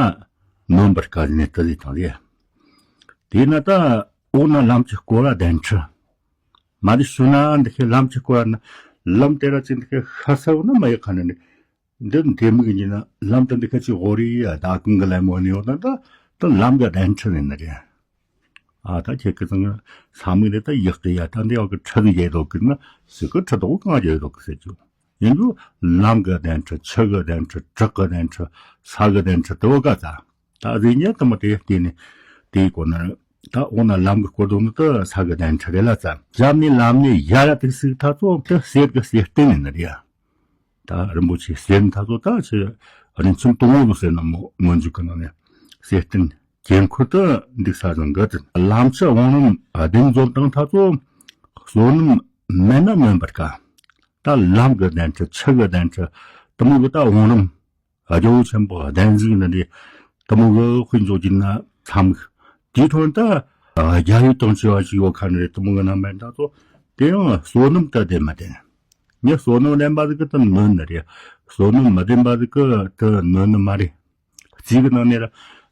ནོན་པར་དཀའ་ནི་དེ་ཡི་དང་ལེ། དེས་ན་ད་འོ་ན་ལམ་གྱི་སྐོར་བ་གདན་ཁྲི། མ་དེ་ཤུ་ན་འདི་ཁའི་ལམ་གྱི་སྐོར་བ་ན་ལམ་དེ་ར་ཅི་འདི་ཁའི་ཤ་ས་བོ་ན་མ་ཡག་ག་ནི་ནི། འདི་འདི་མིག་ཡིན་ན་ལམ་དུ་འདི་ཁ་ཅིག་འོ་རི་ཡ་ད་ཀུན་གི་ལ་མོ་ནི་ཡོད་ན་ད་ད་ལམ་གི་གདན་ཁྲི་ནི་ནི་རེད། ཨ་ད་ཁྱེད་ཀི་ཚང་ས་མིག་རེད་ད་ཡག་གི་ཡ་ད་འདི་ཡག་གི་ཁྲི་གི་ཡེ་རོག་གི་ན་སི་ཀི་ཁྲི་དོག་གང་ཡེ་རོག་གི་ཟེར་རྒྱུ། ཡིན་རྒྱུ་ལམ་གི་གདན་ཁྲི་ཆུ་གི་གདན་ཁྲི་བྲག་གི་གདན་ཁྲི་ས་གི་གདན་ཁྲི་དེ་བོ་ག་ད། ད་རི་ཉེ་དུ་མ་དེ་བལྟས་ནས་དེའི་སྐོར་ན་ད་འོ་ན་ལམ་གི་སྐོར་དུ་ནི་ད་ས་གི་གདན་ཁྲི་རེད་ལ་ཙམ་འཇམ་ནས་ལམ་ནས་ཡར་ལ་དུ་སི་ཐ་ཚོ་དེ་གསེར་གི་གསེར་སྟེང་ནས་ནི་རེད། ད་རིན་པོ་ཆེ་གསེར་ཐ་ཚོ་ད་ཆེ་རིན་ཆེན་དུང་བོ་ཟེར་ན་མོ་མོ་འཇུག་གི་ནང་ནས་གསེར་སྟེང་དཀྱིལ་འཁོར་དུ་འདུག་ས་རང་གི་དེ་ལམ་ཕྱི་བང་རིམ་བདུན་འཛོམས་དང་ཐ་ཚོ་བསོད་ནམས་མེད་ན་ནོན་པར་དཀའ། ད་ལམ་གི་གདན་ཁྲི་ཆུ་གི་གདན་ཁྲི་དུ་མོ་གི་ད་བང་རིམ། རྒྱལ་པོ་ཆེན་པོ་གདན་ཟིག་ནི་རེད། དུ་མོ་གི་དཔེ་འཇོག་གྱིན་ན་མཚམས་དེའི་ཐོག་ད་རྒྱལ་ཡུལ་དང་བཅས་པ་ཞིག་ཡོད་ཁ་ནི་རེད། དུ་མོ་གི་རྣམ་པར་ད་ཚོ་དེ་ཡང་བསོད་ནམས་ད་ལྡན་མ་ལྡན། ངས་བསོད་ནམས་ལྡན་པ་ཟིག་གི་ད་ནོན་ནི་རེད། བསོད་ནམས་མ་ལྡན་པ་ཟིག་གི་ད་ནོན་ནི་མ་རེད། རྩིས་གི་ནང་ནས་ར་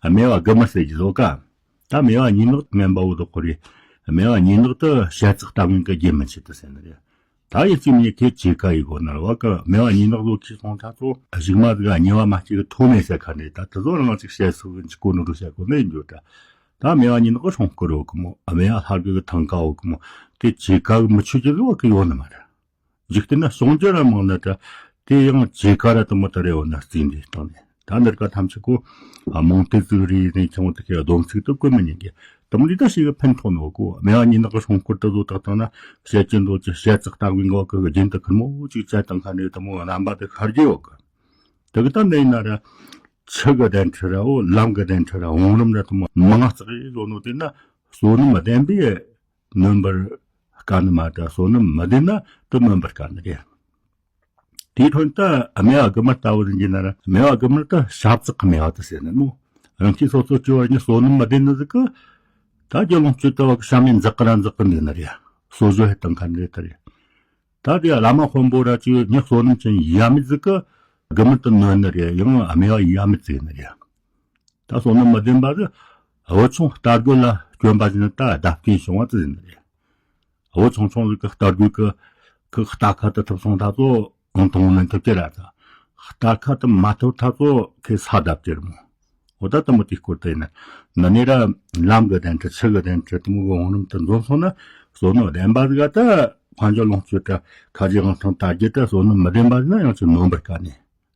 སྨེ་བ་དགུ་མ་ཟེར་གྱི་བཟོ་ཀ། ད་སྨེ་བ་གཉིས་ནག་དམན་པ་བོ་དོ་ཁོ་རེད། སྨེ་བ་གཉིས་ནག་ཏུ་ཞལ་ཚགས་ལྟ་མིན་གི་རྒྱུ་མི་ཆེ་ཏུ་ཟེར་ནི་རེད། ད་ཡིན་གཅིག་མིན་གཉིས་ཁྱེད་ཅིག་ཀ་ཡི་གོ་ནར་བ་ཀ་སྨེ་བ་གཉིས་ནག་ལོ་ཁྱི་སོང་ཐ་ཚོ་གཞུག་མ་ཟིག་གཉིས་པ་མ་གཅིག་གི་ཐོག་ནས་ཟེར་ཁ་ནས་ད་དེ་ཚོ་རང་ཅིག་བཤད་སུ་གི་འཇིག་གོ་ནོ་རུ་བཤད་གོ་ནི་ཡིན་རྒྱུ་ད། ད་སྨེ་བ་ཉི་ནག་གི་སྲུང་སྐོར་ཡོད་གི་མོ། སྨེ་བ་ལྷ་གི་ཐང་ཀ་ཡོད་གི་མོ། དེ་ཇི་ག་གི་མི་ཆོས་ཀྱི་བ་གི་ཡོད་ནི་མ་རེད། འཇིག་རྟེན་ན་བྱུང་རྒྱུ་ར་མང་ནི་ད། དེ་ཡང་ཇི་ག་ར་དུ་མོ་ད་རེ་ཡོད་ན་རྩིས་འདི་བཏང་ནས། ད་འདིར་ཀ་ཐམས་ཅད་གོ། རྨོངས་དད་ཟིག་རེད་ནས་ཁྱོད་དེ་གའི་སྡོམ་ཚིག་ཏུ་བཀོད་མི་ཉན་གི། དུམ་འདི་ད་ཞིག་གི་ཕན་ཐོགས་ནོ་གོ། སྨེ་བ་ཉི་ནག་གི་སྲུང་སྐོར་དུ་བཟོ་དག་བཏང་ན། བཤད་རྒྱུ་འདོད་རྒྱུ་བཤད་ཚག་ལྟ་བུའི་འགོ་གི་རྒྱུན་དུ་ཁུར་མོ་ཅིག་བཅད་བཏང་ཁ་ནས་དུ་མོ་རྣམ་པ་དེ་ཤར་རྒྱུ་ཡོད་གི། དེ་གི་ད་འདི་ཡིན་ན་ར། ཆུ་གི་གདན་ཁྲི་ར་འོ། ལམ་གི་གདན་ཁྲི་ར་འོང་རིམ་ར་དུ་མོ་མང་ཙག་གི་བཟོ་ནོ་དེ་ན། བསོད་ནམས་ལྡན་པས་ནོན་པར་དཀའ་ནི་མ་ད། བསོད་ནམས་མི་ལྡན་ན་དུ་ནོན་པར་དཀའ་ནི་རེད། དེའི་ཐོག་ནས་ད་སྨེ་བ་དགུ་དམར་ལྟ་བུ་ཟིག་ཡིན་ན་ར། སྨེ་བ་དགུ་དམར་ད་ཞབས་ཚགས་སྨེ་བ་དུ་ཟེར་ནི་མོ། རང་གིས་སོ་སོ་སྐྱོ་བ་ཉིད་བསོད་ནམས་མི་ལྡན་ནི་ཟིག་གི། ད་རྒྱུ་ལོངས་སྤྱོད་དུ་བ་གི་བྱམས་ལས་འཛག་གི་ར་འཛག་གི་འདུག་ནི་རེད། གསོ་བཟོ་ཧེ་བཏང་ཁ་འདྲེ་ད་རེད། ད་དེ་བླ་མ་དཔོན་པོ་ར་ཅིག་ཉི་བསོད་ནམས་ཅན་ཡ་མི་ཟིག་གི། དགུ་དམར་དུ་ནོན་ནི་རེད། ཡང་སྨེ་བ་ཡ་མི་ཟིག་ནི་རེད། ད་བསོད་ནམས་མི་ལྡན་པ་དེ། བུ་ཆུང་རྟ་རྒོད་ལ་སྐྱོན་པ་ཟིན་ད་བརྡབ་སྐྱོན་བྱུང་བ་ཙི་ཟིན་རེད། བུ་ཆུང་ཆུང་ཟིག་གི་རྟ་རྒོད་གི་གི་རྟ་ཁ་དུ་ཐུབ་སོང་ད་ཚོ་ཨང་དང་ལེན་ཐུབ་ཀྱི་ར་ད། རྟ་ཁ་དུ་མ་ཐུབ་ད་ཚོ་ཁའི་ས་བརྡབ་ཀྱི་རེད་མོ། འོ་ད་དུ་མོ་དེའི་སྐོར་དུ་ཡིན་ན། ནི་ནི་ར་ལམ་གི་གདན་ཁྲི་ཆུ་གི་གདན་ཁྲི་དུ་མོ་གི་བང་རིམ་དུ་འཛོམས་སོང་ན། བསོད་ནམས་ལྡན་པ་ཟིག་ག་ད་དཔལ་འབྱོར་ལོངས་སྤྱོད་ད་ཁ་རྗེ་དབང་ཐང་དར་རྒྱུ་ད། བསོད་ནམས་མི་ལྡན་པ་ཟིག་ན་ཡང་ཅིག་ནོན་པར་དཀའ་ནི།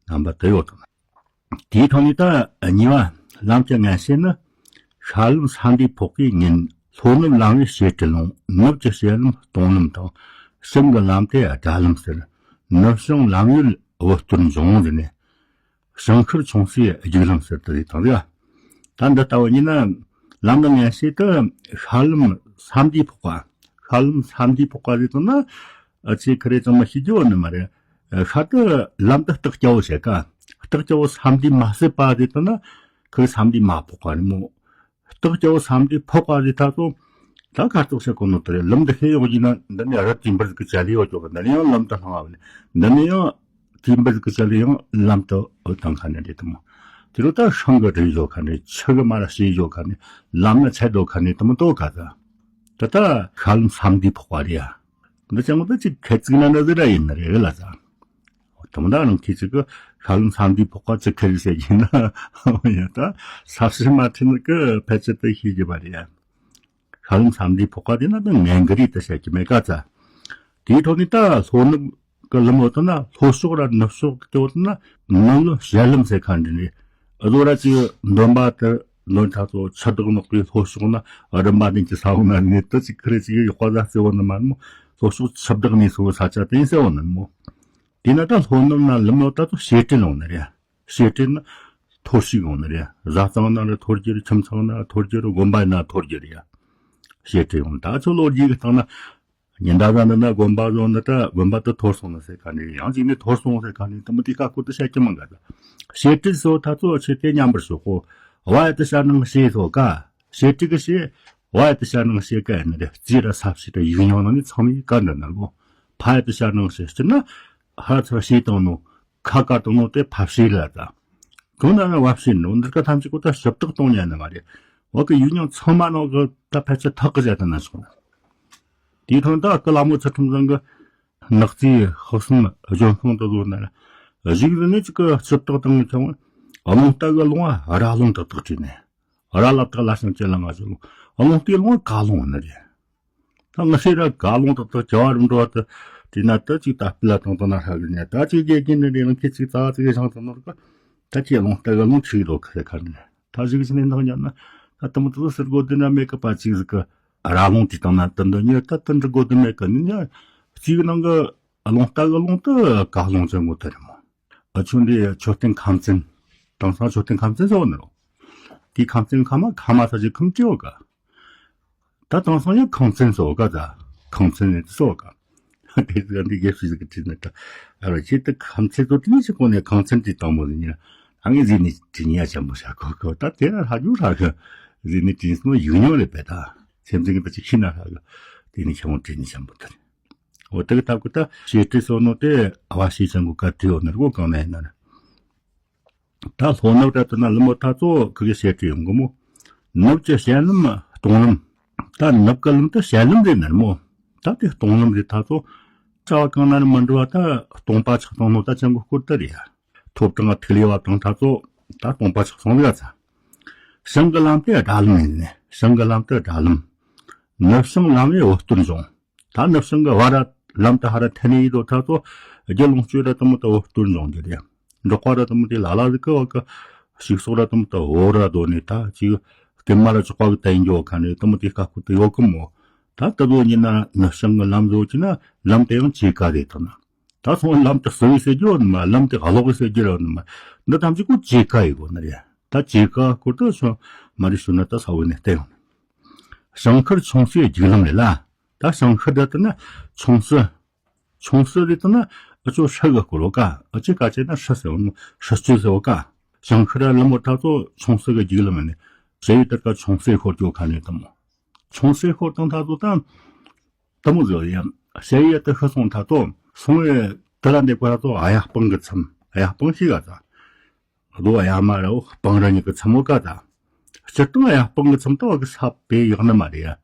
རྣམ་པ་དུ་ཡོད་དང་། དེའི་ཐོག་ནས་ད་གཉིས་པ་ལམ་གྱི་ངན་བྱེད་ནི། ཤར་ལམ་ས་འདྲའི་ཕོག་གི་ཉིན། ལྷོ་ནུབ་ལམ་བས་བྱེ་བྲལ་ལོང་། ནུབ་ཀྱི་བྱེ་ལམ་སྟོང་ལམ་དང་། བྱང་གི་ལམ་དེ་དགྲ་ལམ་ཟེར། ནུབ་བྱང་ལམ་ཡུལ་བུ་སྟོར་འབྱུང་ཟེར་ནས། བྱང་ཤར་ཆུང་སའི་རྒྱུག་ལམ་ཟེར་དུ་རེད་དང་རེད། ད་འདི་ལྟ་བུ་ཡིན་ན། ལམ་གྱི་ངན་བྱེད་དུ་ཤར་ལམ་ས་འདྲའི་ཕོག་པ། ཤར་ལམ་ས་འདྲའི་ཕོག་པ་རེད་དང་ན། ཨ་ཅེ་ཁ་རེ་ཅང་མ་ཤེས་རྒྱུ་བ་ནི་མ་རེད། ཤར་དུ་ལམ་དུ་སྟག་སྐྱ་བོ་བྱེད་ཀ། སྟག་སྐྱ་བོ་ས་འདྲའི་མ་ཟད་པ་རེད་དང་ན། ཁོས་ས་འདྲའི་མ་ཕོག་པ་རེད་མོ། སྟག་སྐྱ་བོ་ས་འདྲའི་ཕོག་པ་རེད་ད་ཚོ། ད་གར་ཐོག་བྱེད་དགོས་ནོ་དེ་རེད། ལམ་འདི་ཤེས་ཡོང་གི་ན་འདི་ནས་རི་དེ་འབུར་ཟིག་གི་ཅ་ལི་ཡོད་ཀྱོག་གི། འདི་ནས་ཡང་ལམ་དུ་སླང་བ་ནི། འདི་ནས་ཡང་དེ་འབུར་ཟིག་གི་ཅ་ལི་ཡང་ལམ་དུ་འོད་དང་ཁ་ནས་རེད་དུ་མོ། དེ་རུ་ད་ཤང་གི་རི་ཡོད་ཁ་ནས། ཆུ་གི་མ་ར་ཤེས་ཡོད་ཁ་ནས། ལམ་ན་ཚད་དོ་ཁ་ནས་དུ་མོ་དོ་ག་ད། ད་ད་ཤར་ལམ་ས་འདྲའི་ཕོག་པ་རེད་ཡ། འདི་ཅང་མོ་ད་ཅིག་ཁད་ཅིག་ན་འདྲ་ཟིག་ར་ཡིན་ནི་རེད་ལ་ཟ། དམ་བདག་རང་ཁྱེད་ཅིག་གི་ཤར་ལམ་ས་འདྲའི་ཕོག་པ་ཅིག་ཁེལ་ཟེར་གྱིན་ན། ཡ་ད་ས་བཤད་མ་ཁྲིད་ནི་གི་ཕལ་ཆེར་དུ་ཤེས་ཀྱི་བ་རེད། ཤར་ལམ་ས་འདྲའི་ཕོག་པ་དེ་ན་ད་ངན་གི་རིགས་དུ་བཤད་ཀྱི་མེད་ཀ་ཙ། དེའི་ཐོག་ནས་ད་ལྷོ་ནུབ་གི་ལམ་འོ་ད་ན་ལྷོ་ཕྱོགས་ར་ནུབ་ཕྱོགས་དེ་འོ་ད་ན་ནུབ་ལམ་བྱེ་ལམ་ཟེར་ཁ་འདྲི་ནས། ཨ་ཟོ་ར་ཅིག་འདོན་པ་དེ་འདོན་ཐ་ཚོ་ཆུ་བདག་ནག་པའི་ལྷོ་ཕྱོགས་ན་རིམ་པ་ནས་ཀྱི་ས་འོག་ན་ནས་དུ་ཅིག་ཁི་རེ་ཅིག་ཡོག་པ་ཟ་ཟེར་བ་ནི་མ་མོ། ལྷོ་ཕྱོགས་ཆུ་བདག་ནས་སོ་ས་ཆ་དེ་ཟེར་བ་ནི་མོ། དེས་ན་ད་ལྷོ་ནུབ་ན་ལམ་ལོ་ད་ཚོ་བྱེ་བྲལ་ཡོང་ནི་རེད། བྱེ་བྲལ་ན་འཐོར་ཞིག་ཡོང་ནི་རེད། བཟའ་ཚང་ན་ར་འཐོར་རྒྱུ་རེད། ཁྱིམ་ཚང་ན་ར་འཐོར་རྒྱུ་རེད། དགོན་པ་ན་འཐོར་རྒྱུ་རེད་ཡ། བྱེ་བྲལ་ཡོང་ད་ཚོ་ལོ་རྒྱུས་ཀྱི་སྟེང་ན། ཉི་ཟླ་ག་འདི་ན་དགོན་པ་བཟོ་ནི་ད་དགོན་པ་དུ་འཐོར་སོང་ནི་ཟེར་ག་ནི། ཡང་ཅིག་ནི་འཐོར་སོང་ཟེར་ག་ནི་དུ་མོ་དེ་ཀ་ཁོ་དུ་བཤད་ཀྱི་མང་ག་ད། བྱེ་བྲལ་སོ་ད་ཚོ་ཆེ་དེ་མཉམ་པར་ཞོག་གོ། བ་ཡ་དུ་ཤར་ནང་བྱེ་སོ་ཀ། བྱེ་བྲལ་གི་བྱེ། བ་ཡ་དུ་ཤར་ནང་བྱེ་ཀ་ཡ་ནི་རེད། རྩིས་ར་ས་བྱེ་ད་ཡིག་རྙིང་ནང་ནི་ཚང་མའི་ཀ་འདི་ནི་གོ། ཕ་ཡ་དུ་ཤར་ནང་བྱེ་སྤྱིར་ན། ཧ་ཚ་བྱེ་དང་ནོ། ཁ་ཀ་དང་ནོ་དེ་ཕ་བྱེ་ལ་ད། དོན་ན་ན་བ་བྱེ་ནོ་འདིར་ཀ་ཐམས་ཅད་ཀོ་ད་ཞིབ་བཏགས་གཏོང་ཉན་ནི་མ་རེད། བ་གི་ཡིག་རྙིང་ཚང་མ་ནང་གི་ད་ཕལ་ཆེར་ཐག་གི་བྱ་ད་ན་སོང་ན། དེའི་ཐོག་ད་སྐུ་ལ་མོ་ཚུལ་ཁྲིམས་བཟང་གི་ནག་རྩིས་ཧག་གསུམ་ལྗོན་ཤིང་དུ་བཟོ་ན་ར། གཞུག་ཏུ་ནི་ཅིག་གི་ཆུ་བཏགས་དང་ཀྱང་རླུང་རྟ་གི་རླུང་བ་ར་ལུང་དག་དག་བྲིས་ནས། ར་ལ་བཏགས་ལ་ཞིང་ལྕི་ལ་ང་ཞིག་རླུང་། རླུང་རྟའི་རླུང་བ་ག་ལུང་ནི་རེད། ད་ང་ཤེས་ར་ག་ལུང་དག་དག་བྱ་བ་རིམ་འགྲོ་བ་དུ་བྲིས་ན་ད་ཅིག་ད་སྤི་ལ་དང་དང་ན་ཧྲ་གི་ནས་ད་ཅིག་རྒྱལ་གྱི་ནི་རེད། རླུང་ཁྱེད་ཅིག་རྩ་ཅིག་ཞང་དང་ནོར་གི་ད་ཅིག་རླུང་རྟ་གི་རླུང་ཆུ་ཡི་རོ་ཁ་ཁ་ནས། ད་གཞུག་ཕྱི་ནས་འདང་ཉན་ན། ད་དུ་མོ་དུ་ཟེར་དགོས་དུ་ན་མེད་གི་པ་ཅིག་ཟིག་གི་ར་ལུང་དེ་དང་ན་དུ་འདི་ཉོས་ད་དུ་འབྲི་དགོས་དུ་མེད་གི་ནི་ཉ། གཅིག་ནང་གི་རླུང་རྟ་གི་རླུང་དུ་ག་ལུང་ཅན་དགོས་དུ་རེད་མོ། ཨ་ཆུ་འདི་མཆོད་རྟེན་ཁམས་ཚན། དེང་སང་མཆོད་རྟེན་ཁམས་ཚན་ཟེར་བ་ནི་རོ། དེའི་ཁམས་ཚན་ཁ་མ་ཁ་མ་ས་ཅིག་ཁམས་ཅི་ཡོད་ག། ད་དེང་སང་ཡང་ཁང་ཚན་ཟེར་བ་ག་ད། ཁང་ཚན་ནི་དུ་ཟེར་བ་ག། དེ་ཚོ་འདི་དགེ་བཤེས་ཟིག་གིས་བྲིས་ནི་ད། ཨ་རོ་ཁྱེད་དུ་ཁམས་ཚན་ཚོ་དེ་ནི་ཞིག་གོ་ནས་ཁང་ཚན་དེ་དང་མོ་ཟིག་ཉིན། ཨ་ངས་ཟིག་ནི་དྲི་ཉན་ཆེན་པོ་བྱ་གོ་གོ། ད་དེ་ར་ཧ་ཇུ་ཧྲ་གི། ཟིག་ནི་དྲི་སོང་ཡུག་ཉོ་རེད་པས་ད། སེམས་ཅན་གྱི་ད་ཅིག་ཤི་ན་ཧྲ་གི། དེ་ནི་ཆེན་མོ་དྲི་ནི་ཆེན་པོ་དེ་རེད། འོ་དེ་གི་ཐབས་གི་ད་བྱེ་བྲལ་སོ་ནོ་དེ་ཨ་བ་ཤེས་ཅན་གོ་ག་དྲི་ཡོད་ནི་རེད་གོ། གང་ན་ཡིན་ན་ར། ད་ལྷོ་ནུབ་ར་དུ་ན་ལམ་མོ་ད་ཚོ་ཁི་གི་བྱེ་བྲལ་ཡོང་གི་མོ། ནུབ་ཀྱི་བྱེ་ལམ་སྟོང་ལམ། ད་ནུབ་གི་ལམ་དུ་བྱེ་ལམ་རེད་ནར་མོ། ད་དེ་སྟོང་ལམ་རེད་ད་ཚོ། རྩ་བ་གང་ན་ར་མི་འགྲོ་བ་ད་སྟོང་པ་ཆགས་སྟོང་ནོ་ད་ཅང་གི་སྐོར་དུ་རེད་ཡ། ཐོབ་དྲང་ཐིག་ལེ་བ་དང་ད་ཚོ་ད་སྟོང་པ་ཆགས་སོང་རེད་ཚ། བྱང་གི་ལམ་དེ་དགྲ་ལམ་ཡིན་ནས་ བྱང་གི་ལམ་དུ་དགྲ་ལམ། ནུབ་བྱང་ལམ་ཡི་འོད་སྟོན་འབྱུང་། ད་ནུབ་བྱང་གི་བར་ར་ལམ་དུ་ཧ་ར་འཐེན་ནས་ཡིན་དོ་ཐ་ཚོ་རྒྱུ་ལོངས་སྤྱོད་ར་དུ་མོ་དུ་འོད་སྟོན་འབྱུང་རྒྱུ་རེད། འབྲོག་པ་ར་དུ་མོ་དེ་ལ་ལ་ཟིག་གི་བ་གི་ཕྱུགས་ཟོག་ར་དུ་མོ་དུ་འོ་ར་དོ་ནས་ད་ཅིག་སྐེད་མ་ར་ཆོག་པ་གི་ད་ཡིན་འགྱོ་ཁ་ནས་དུ་མོ་དེ་དཀའ་ཁུ་དུ་ཡོད་གི་མོ། ད་དུ་དོ་ཉིན་ན་ནུབ་བྱང་གི་ལམ་བཟོ་གི་ན་ལམ་དེ་ཡང་ཇེ་དཀའ་རེད་དོ་ན། ད་སོང་ལམ་དུ་བསུ་བའི་ཟེར་རྒྱུ་ཡོད་ནི་མ་ལམ་དུ་ཀློག་གི་ཟེར་རྒྱུ་ཡོད་ནི་མ། འདི་ཐམས་ཅད་ཀོ་ཇེ་དཀའ་ཡི་གོ་ནི་རེད། ད་ཇེ་དཀའ་སྐོར་དུ་སོང་མ་རེད་ཞུ་ན་ད་ས་བོ་ནས་བལྟས་ཡོང་། བྱང་ཤར་མཆོང་སའི་རྒྱུག་ལམ་རེད་ལ། ད་བྱང་ཤར་ད་ལྟ་ན་མཆོང་ས། མཆོང་ས་རེད་ལྟ་ན་ཨ་ཅོ་ཧྲི་གི་སྐོར་བ་ཀ་ཨ་ཅེ་ཀ་ཅེ་ན་ཧྲི་ཟེར་བ་ནི་ཧྲི་ཅུ་ཟེར་བ་ཀ་བྱང་ཤར་ལམ་བོ་ད་ཚོ་མཆོང་ས་གི་རྒྱུག་ལམ་ནི་ཞེ་ཡི་ད་ཀ་མཆོང་སའི་ཤོར་ཀྱོ་ཁ་ནས་དམ་མོ། མཆོང་སའི་ཤོར་དང་ད་ཚོ་ད། དེ་མོ་ཟེར་ཡང་ཞེ་ཡི་ད་ཤི་སོང་ད་ཚོ་སོང་བའི་དེ་ལ་འདེབས་པ་ད་ཚོ་ཨ་ཡ་སྤང་གི་མཚམས་ཨ་ཡ་སྤང་ཤི་ག་ད། རྡོ་ཡ་མ་ར་འོ་སྤང་ར་ཉིད་ཀྱི་མཚམས་འོ་ཀ་ད། སྤྱིར་བཏང་ཡ་སྤང་གི་མཚམས་དུ་བ་གི་ས་པའི་ཡག་ནི་མ་རེད་ཡ།